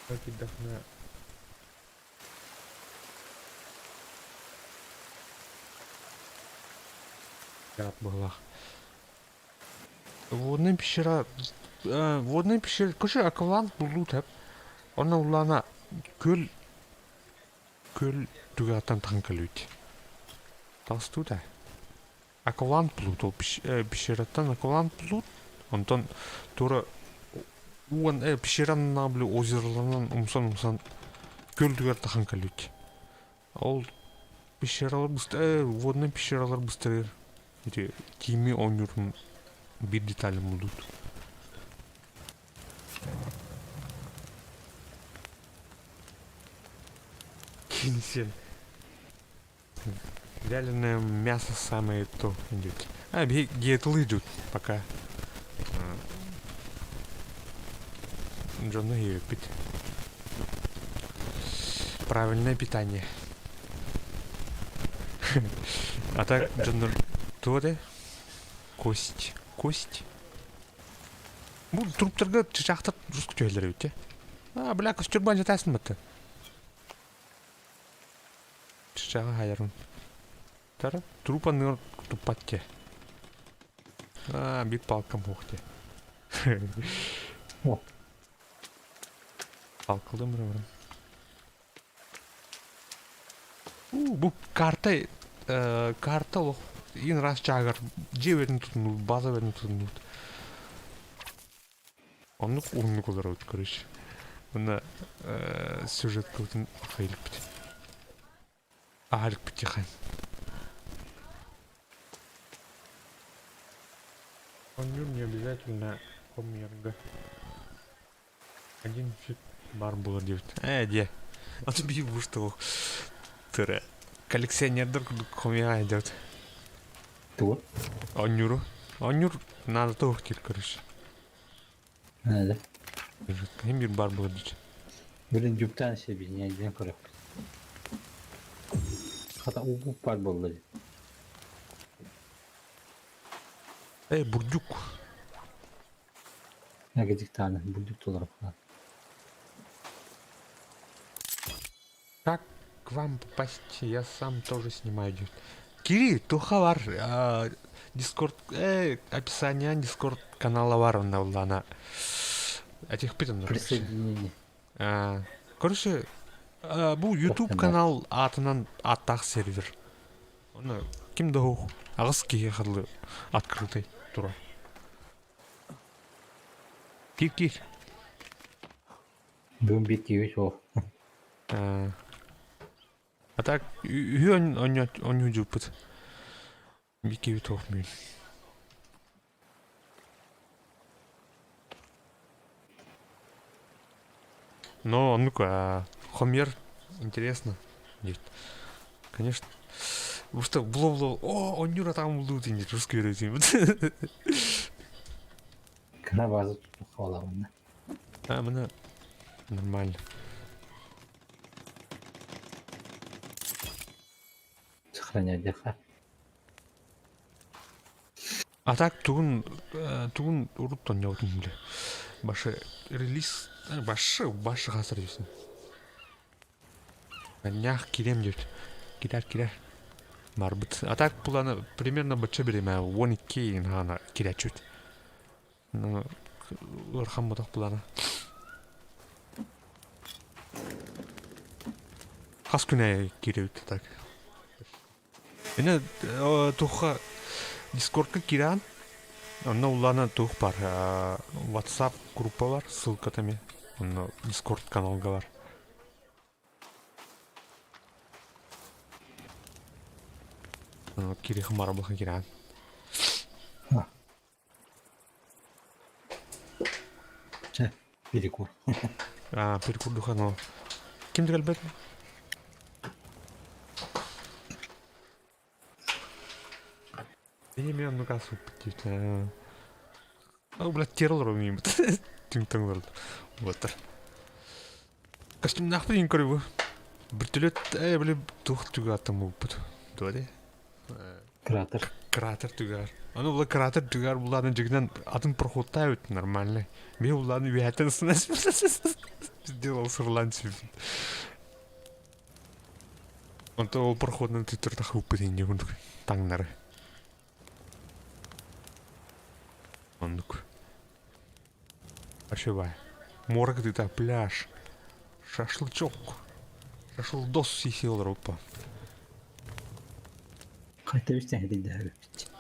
киирдэххинэ быһыылаах. Водная пещера водная пещера короче акылаан булуу тэп. Онно улаана күөл күөл түгэҕиттэн таһан кэлбит. Таҕыстыы да. Акылаан плут ол пещераттан акылаан плут онтон тура уон пещеранан били озероларынан умсан-умсан күөл түгэр тахан кэлбит. Ол пещералар водный пещералар быстарыр. Ити кими оонньуурун биир деталь булдут. Кинсен. Вяленое мясо самое то идет. А, диеталы идут пока. Дьону иһиппит. Правильное питание. А так дьоннор туох этэ? Кость. Кость. Бу труптарга чычаахтар жестко түһэллэр эбит дии. А, бля, костюрбан жатасын батта. Чычааҕы хаайарым. Тара, труп анныгар туппат дии. Аа, биир палкам суох дии. О. Палкалыым эрэ баран. У, бу карта карта олох иин ыраас чааһыгар дьиэ бэрин тутуннубут, база бэрин тутуннубут. Оннук уһуннук олоробут, короче. Уонна сюжеткабытын хайылыппыт. Аһарыкпыт тихан. Оонньуур не обязательно хомуйарга. Один фиг бар буолар диэбит. Ээ диэ. Аты биир буштуох. Тыры. Коллекционердар курдук хомуйа диэбит. Тугу? Оонньууру. Оонньуур надо туох диир короче. Наада. Ким биир бар буолар диэчи. Блин, дьуптаан сибиинньэ диэн көрөккүт. Хата уу бар буолла дии. Эй, бурдюк. Эгидик даҕаны бурдук толоруохтаах. Как к вам попасть? Я сам тоже снимаю. Кири, туха бар. Дискорд, описание Дискорд канала бар онна уллана. Этихпит онно. Присоединение. Короче, бу YouTube канал аатынан ааттаах сервер. Оны ким да суох аҕыс киһи харлы открытый турар. Кир кир. Бүгүн биир киһи суох. А так үһү онньуу дьыппыт. Биир киһи туох мүн. Но оннук хомер интересно диэт. Конечно. Потому что було-було о онньуур атаҕым булду диэн русский үөрэтиибит. Кыра база тутуохха буолаҕына. А, мына нормально. Сохранять диэххэ. А так тугун тугун урут онньоотун биле. Башы релиз башы башы хасыр десин. Нях кирем диэт. Кирэр кирэр. Барбыт. А так буланы примерно бачча бириэмэ 12 хаана кирээччүт. Ну, ыарахан ботох булана. Хас күн аайы киирэбит так. Ine туха Дискордка киирэн. Онно улаана туох бар WhatsApp группа бар, ссылката эмиэ. Онно Discord каналга бар. Кириха марабылха кирээн. Чэ, перекур. А, перекур но. Ким кэлбэт? Эми оннук асыппыт диэтэ. Ол блядь тер олорор миимит. Түҥ-таҥ олордо. Уолаттар. Костюмнаахпын иин көрүбү. Бөртөлүөт ээ били туох түгү аттаммыппыт. Туо дии? Кратер. Кратер түгэр. Аны була кратер түгэр булааны дьигинэн атын проходтаа эбит нормальный. Мен булааны үөһэттэн ысынас сделал сырлаан сүбүт. Онтон ол проходунан төттөрү тахсыбыппыт инньэ курдук таҥнары. Оннук. Вообще Муора кытыыта пляж. Шашлычок. Шашлдос сиси олороппа. Хайта үстэн хэтийдэһэбиппит.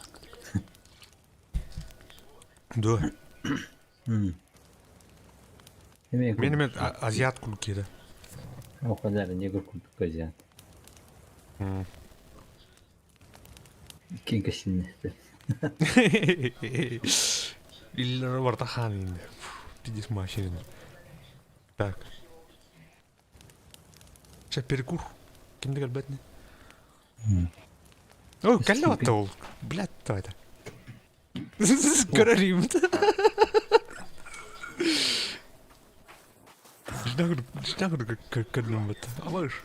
Дуо? Мен мен азиат курдук киһи О kadar негр курдук азиат. Киң кэсиннэстэ. Иллere барта хаан инде. Пиздец машина. Так. Чэ, перекур. Кимде кэлбэт не? О, кэллэ батта ол. Блядь, давай-то. Көрөрүм. Ждагыр бат. Алыш.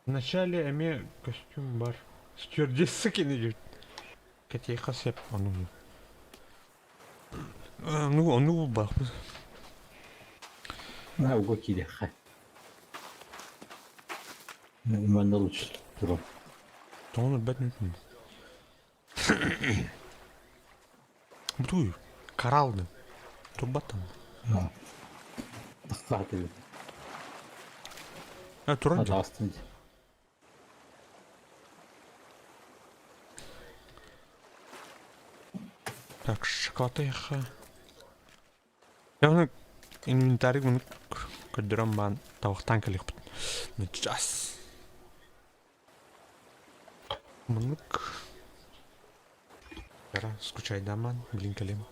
Вначале эмиэ костюм бар. Стюардесса кини кэтиэхэ сөп ону. Ну, ону булбахпыт. На уго киириэххэ. Манна лучше турар. Тоҕо өлбөт мүмкүн. Бутуй, каралды. Турбаттан. Тахсаатыбыт. А, туран дьэ. Атаҕастын. Так, шоколадыйха. Яғни инвентарь муну көрдөрөн баан табахтаан кэлиэхпит. Час. Муннук. Кара, скучайдааман, билин кэлиэм.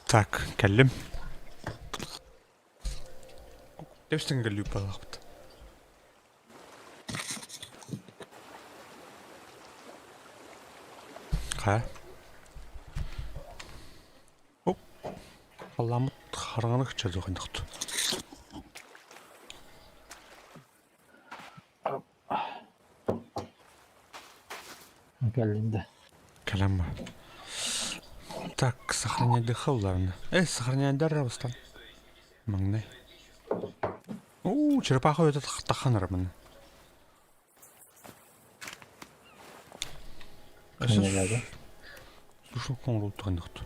Так, кэллим. Тэбистэн кэллибит буоллахпыт. Хайа? Оп. Халлааммыт хараҥаны кыччардыах ынахт. Кэллин да. Кэлэн ба. Так, сохраняйдыха уларны. Э, сохраняйдар бастан. Маҥнай. Уу, черепаха өтө таххан арабын. Хайалаада? Сушилка оҥоруутуганныхту.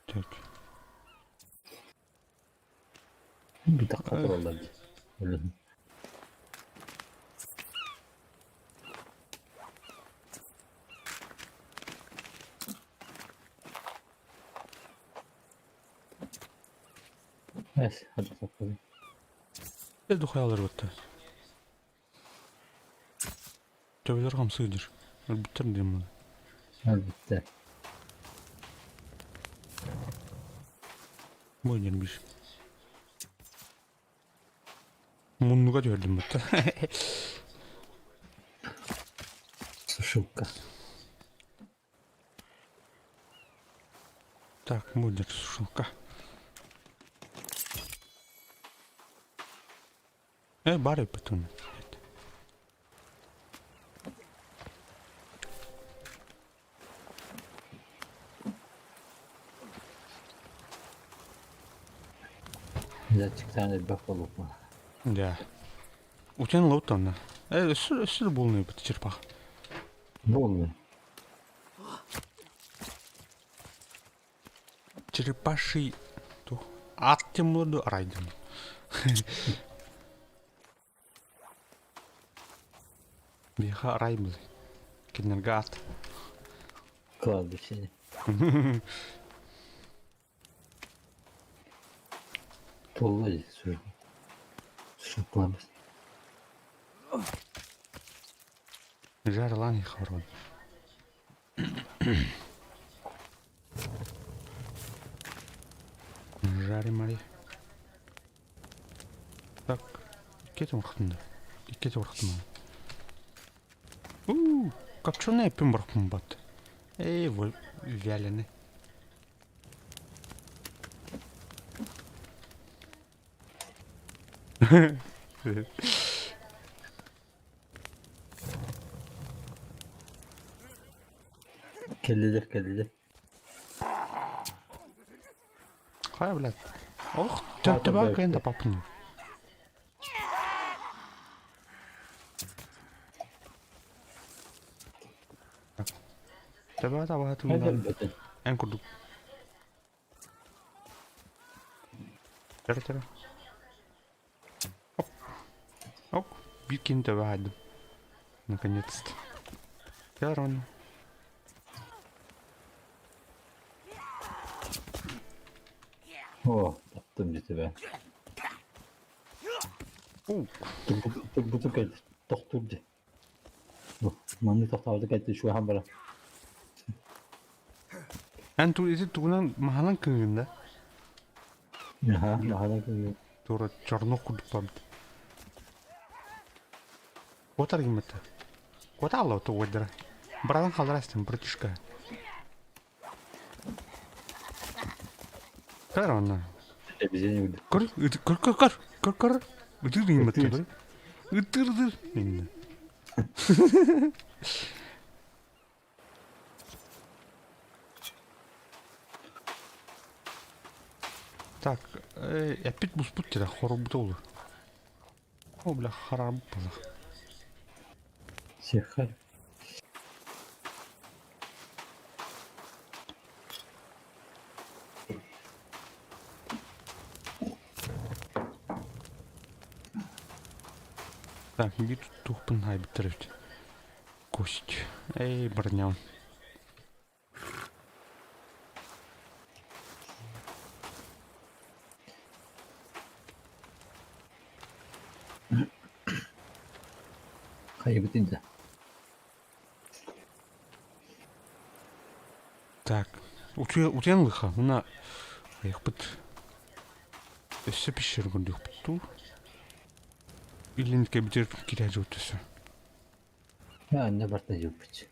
Так. Битахха тураллар дии. Өлөн. Эс, hadi bakalım. Э, духаялар бытта. Төбөлөр хамсыыр. Өлбүттэр диэн буолла. Өлбүттэр. Бу диэн биир. Муннуга түһэрдим бытта. Сушилка. Так, будет сушилка. Э, баар эппит Датчиктаан элбэх буолуохпун. Да. Утен лоут онно. Э, өссө өссө да буолунуйбут черпах. Буолуй. Черепаший тух ат темлоду арайдым. Биһиэхэ арай был. Кинилэргэ ат. Кладбище. Туолла дии Сушилкалаабыт. Жарылаан их хорон. Жари-мари. Так, икки урахтым да. Икки урахтым. У, копченый эппин барахпын бат. Эй, вяленый. Кэллилэр кэллилэр. Хайа, блядь. Ох, төбө кыайан да папын. Төбө табаһа тугунан эн курдук. Чара чара. Оп. Оп. Биир киһини төбө хаайдым. Наконец-то. Кэл О, таптым дии тебе. Турбуту кэлdi. Тохтуур дии. Маннык тохтообута кэлти шуахан бара. Эн ту ити тугунан маһанан кыҥыын да? Аха, маһанан кыҥыын. Туора чорнох курдук барбыт. Куотар гиммата. Куота алла тугуйдара. Братан халдара истин, братишка. Көр онно. Көр, көр, көр, көр, көр, көр. Ытыр гиммата. Ытыр, ытыр. Инне. Так, эппит буспут тирэ хорбута olur. О, бля, харам было. Сиэххэр. Так, биир туохпун хаайбыттар эбит. Кость. Эй, броня. Хайыбытын да. Так, утуйан ылыха. Мына айахпыт өссө пещера көрдүөхпүт дуу? Илин кэбитэр кирэ дьуут өссө. Анна барта дьууппут.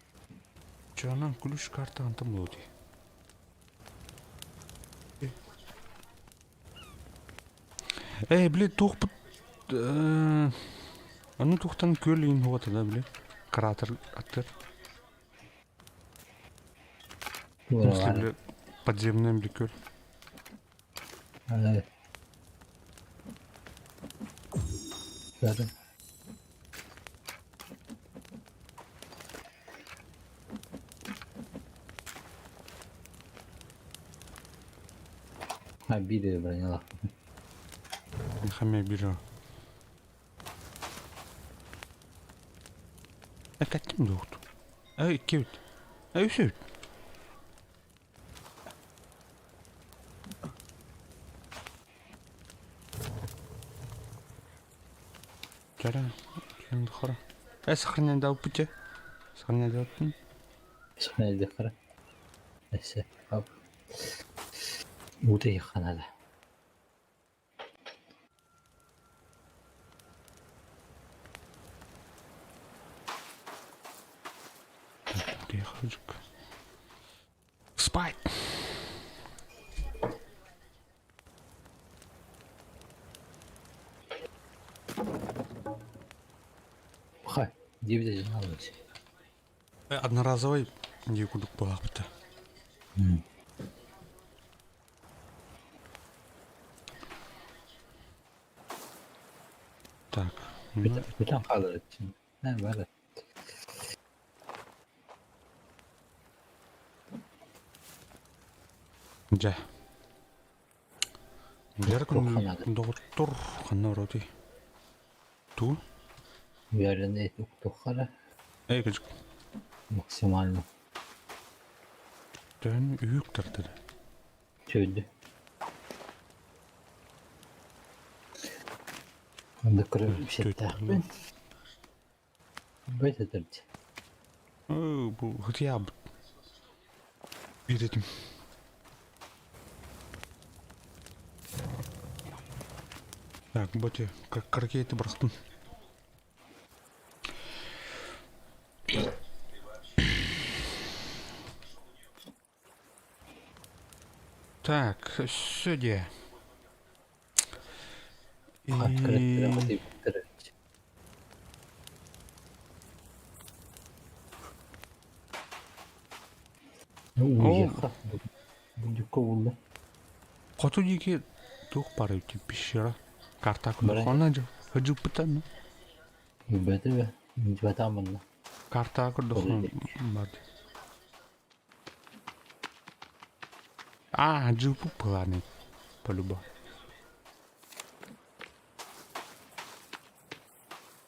Чанан ключ карта антан буолуо дии. Ээ, били туохпут аны туохтан күөл иин хугата да били кратер аттыр. Били подземный били күөл. Ha биир бронялаахпын. Хамме биир Кэттим дуохту. Эй, икки үт. Эй, үс үт. Чара, хара. Э, сохраняй дал пути. Сохраняй дал пути. Сохраняй хара. Эссе. Уута ханада. Спать! Хай, диэбитэ дьаһаллыбыт. Одноразовый дии курдук буолаахпыта. Так. Бүтэн хаалар бары. Дьэ. Дьэр доҕоттор ханна ороотуй? Туу? Үөрэнэ уктуххара. Эй, кыжык. Максимально. Тön үүк тартыр. Чөйдү. Онда көрө сеттээхпин. Бөтөтөрдь. Бу хытыйаабыт. Биир этим. Так, боте, как ракеты бырахтым. Так, өссө диэ. И... Ол хоту диэки туох баар эбит пещера карта көрдөххүнэ дьылпыттан карта көрдөххүнэ бар А, дьылпыт былааны по-любому.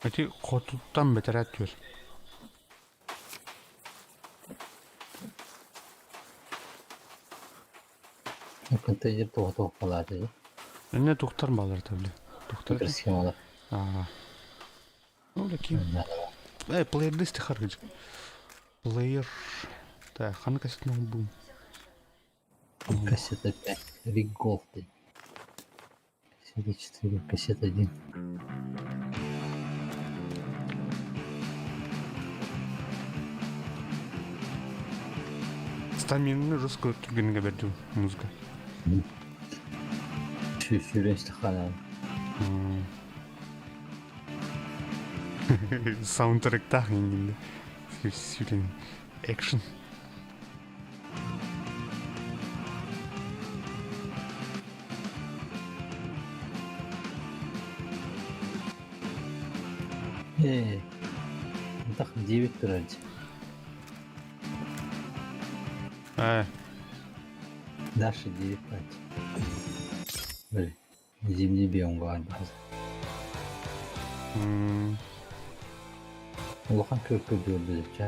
Ити хотуттан бэтэрээ түөр. Контейнер туох палааты Эмне тухтар балар табли. Тухтар. Микросхемалар. Аа. Ну, такие. Э, плеер-лист харгыч. Плеер. Так, ханна кассетный бум. Кассета 5. Рик Голд. Кассета 4, кассета 1. Стаминаны жестко түргенге берди музыка. Сүүрэн Саундтректах ингинде. Сүүрэн экшн. Ээ, так 9 турар Ээ. Дальше 9 пать. Били, зимний биом баар баҕас. Улахан күөркө диэбитчэ.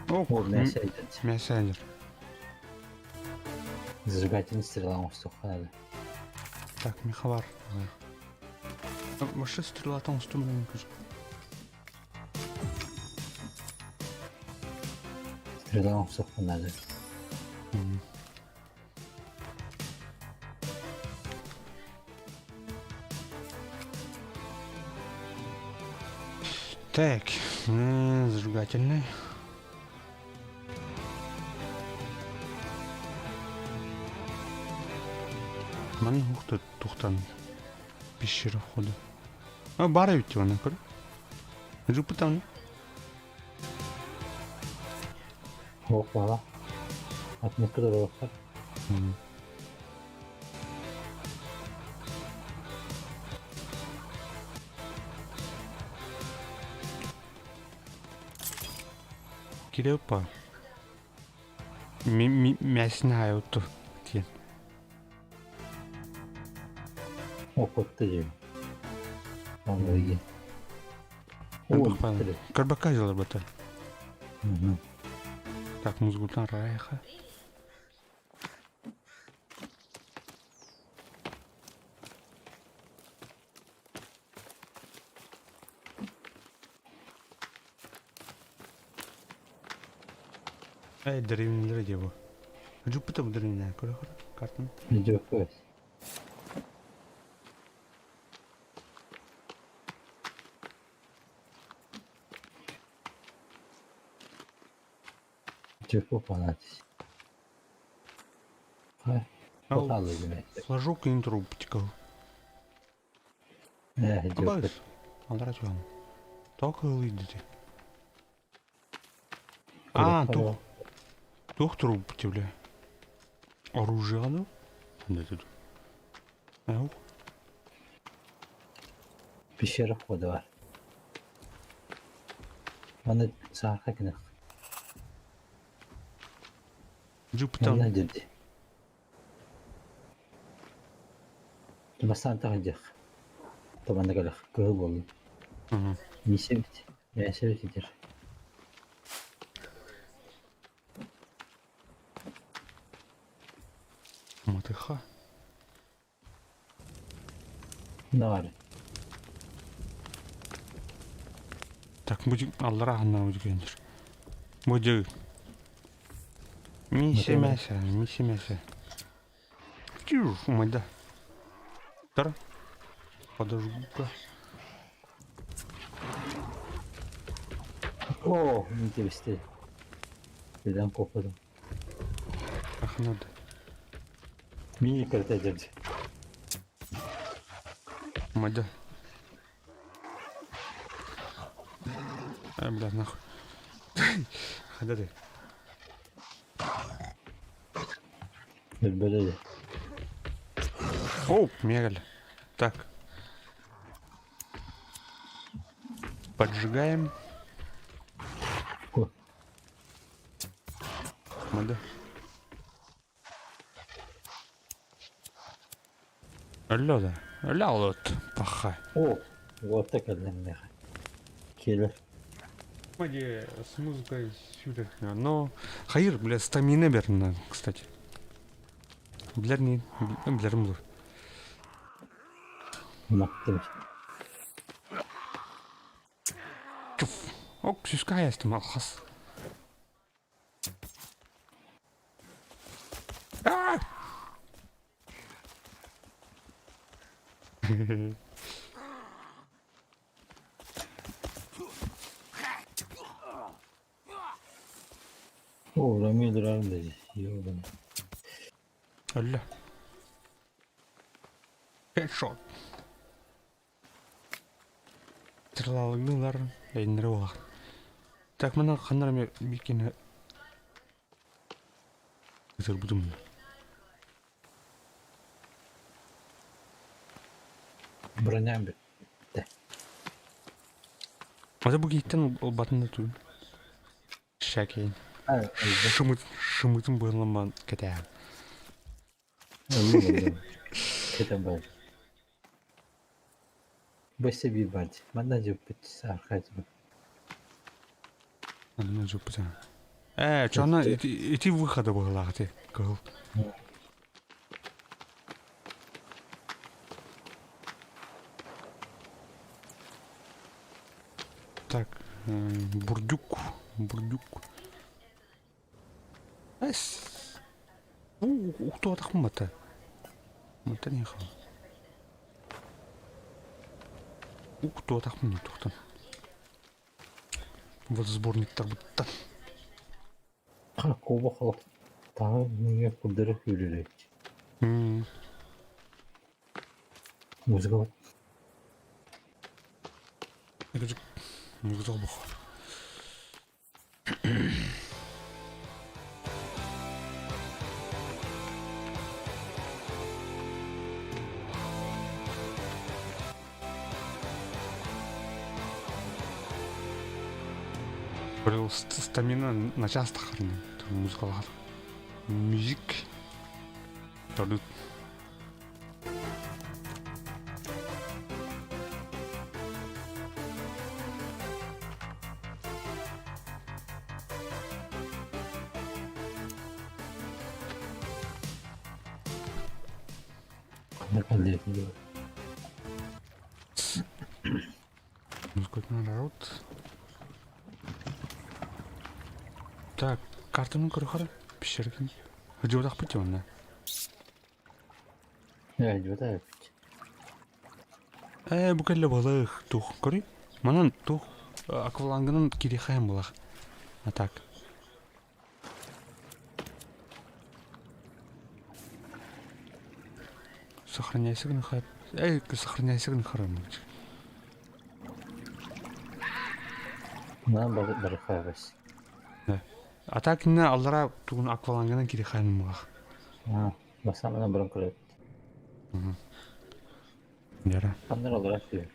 О, О, мясо идет. Мясо. Зажигательный стрела оҥостуохха наада. Так, меховар. Вообще стрела там устумлен. Стрела оҥостуохха наада. Так, зажигательный. Манна ух тухтан пещера входа. А, баар эбит оны көр. Жупытан. Суох буола. Отметка туруохтар. Кирепа. Мясная диэн. Опытты диэн. Онно Көрбөккө дьылар бата. Так, музгутан райха. Эй, древнелер дии бу. Жуппута бу древнелер көрө картын. Видео Дьокууппанаат. Флажок интрубтикал. Абаас. Аллара түһэн. Тоҕо кыһылыйдыти? А, туох. Туох турбут бля. Оружие ну? Да тут. Ау. Пещера входа бар. Маны сааха гынах. Жупытан. Манна дирди. Бастаан таһырдьах. Табанна кэлэх. Кыһыл буоллун. Миссия бит. Миссия бит Матыха. Давай. Так, будем аллара ханна будем Будем. Миссия мясо, миссия мясо. Тю, умайда. Тар. Подожгу-ка. О, интересно. Birden kopladım. Ах, надо. Mini kalite edildi. Умайда. А, бля, нахуй. Хада ты. Böyle Оп, мегаль. Так. Поджигаем. О. Надо. Алло, да. Алло, паха. О, вот так одна Келер. С музыкой сюда. Но хайыр, бля, стамина берна, кстати. Билэр не, билэрим бур. Мактым. Чуф. Ок, сүүскэ хайастым алхас. Аа! О, Рамил dedi. İyi oldu. Өллө. Headshot. Тыралалыгылар эйнере буолар. Так, мына ханнар эме бикини ытырбытым. Броням битте. Ата бу киһиттэн ылбатын да тугун. Шакейн. Шымыт шымытын быһыламман кэтээн. Кетен бар. Бөсө биир бар. Манна жоппут саархайт. Манна жоппут. Ээ, чона ити, ити выхода быһыылаах ити кыһыл. Так, бурдюк, бурдюк. Эс, уктуотахпын бата. Мантан ехал. Уктуотахпын туохтан. Вот сборниктарбыттан. Куба халык таһы миңе курдары күүрүрөйт. Музыка Музыка бух. Стамина начаас тахарны музыкалар. Мюзик. Тордут. Народ. Так, картаны көрөхөр пещерген. Жодах бит онна. Э, жодах бит. Э, бу кэллэ балык тух көрүй. Манан тух аквалангынан кирихайм булах. А так. Сохраняйся гын Эй, сохраняйся гын харам. На бархабас. Да. А так не аллара тугун аквалангынан кирихайм булах. А, басамына бұрын көрөт. Яра. Ханнар аллара сүйөр.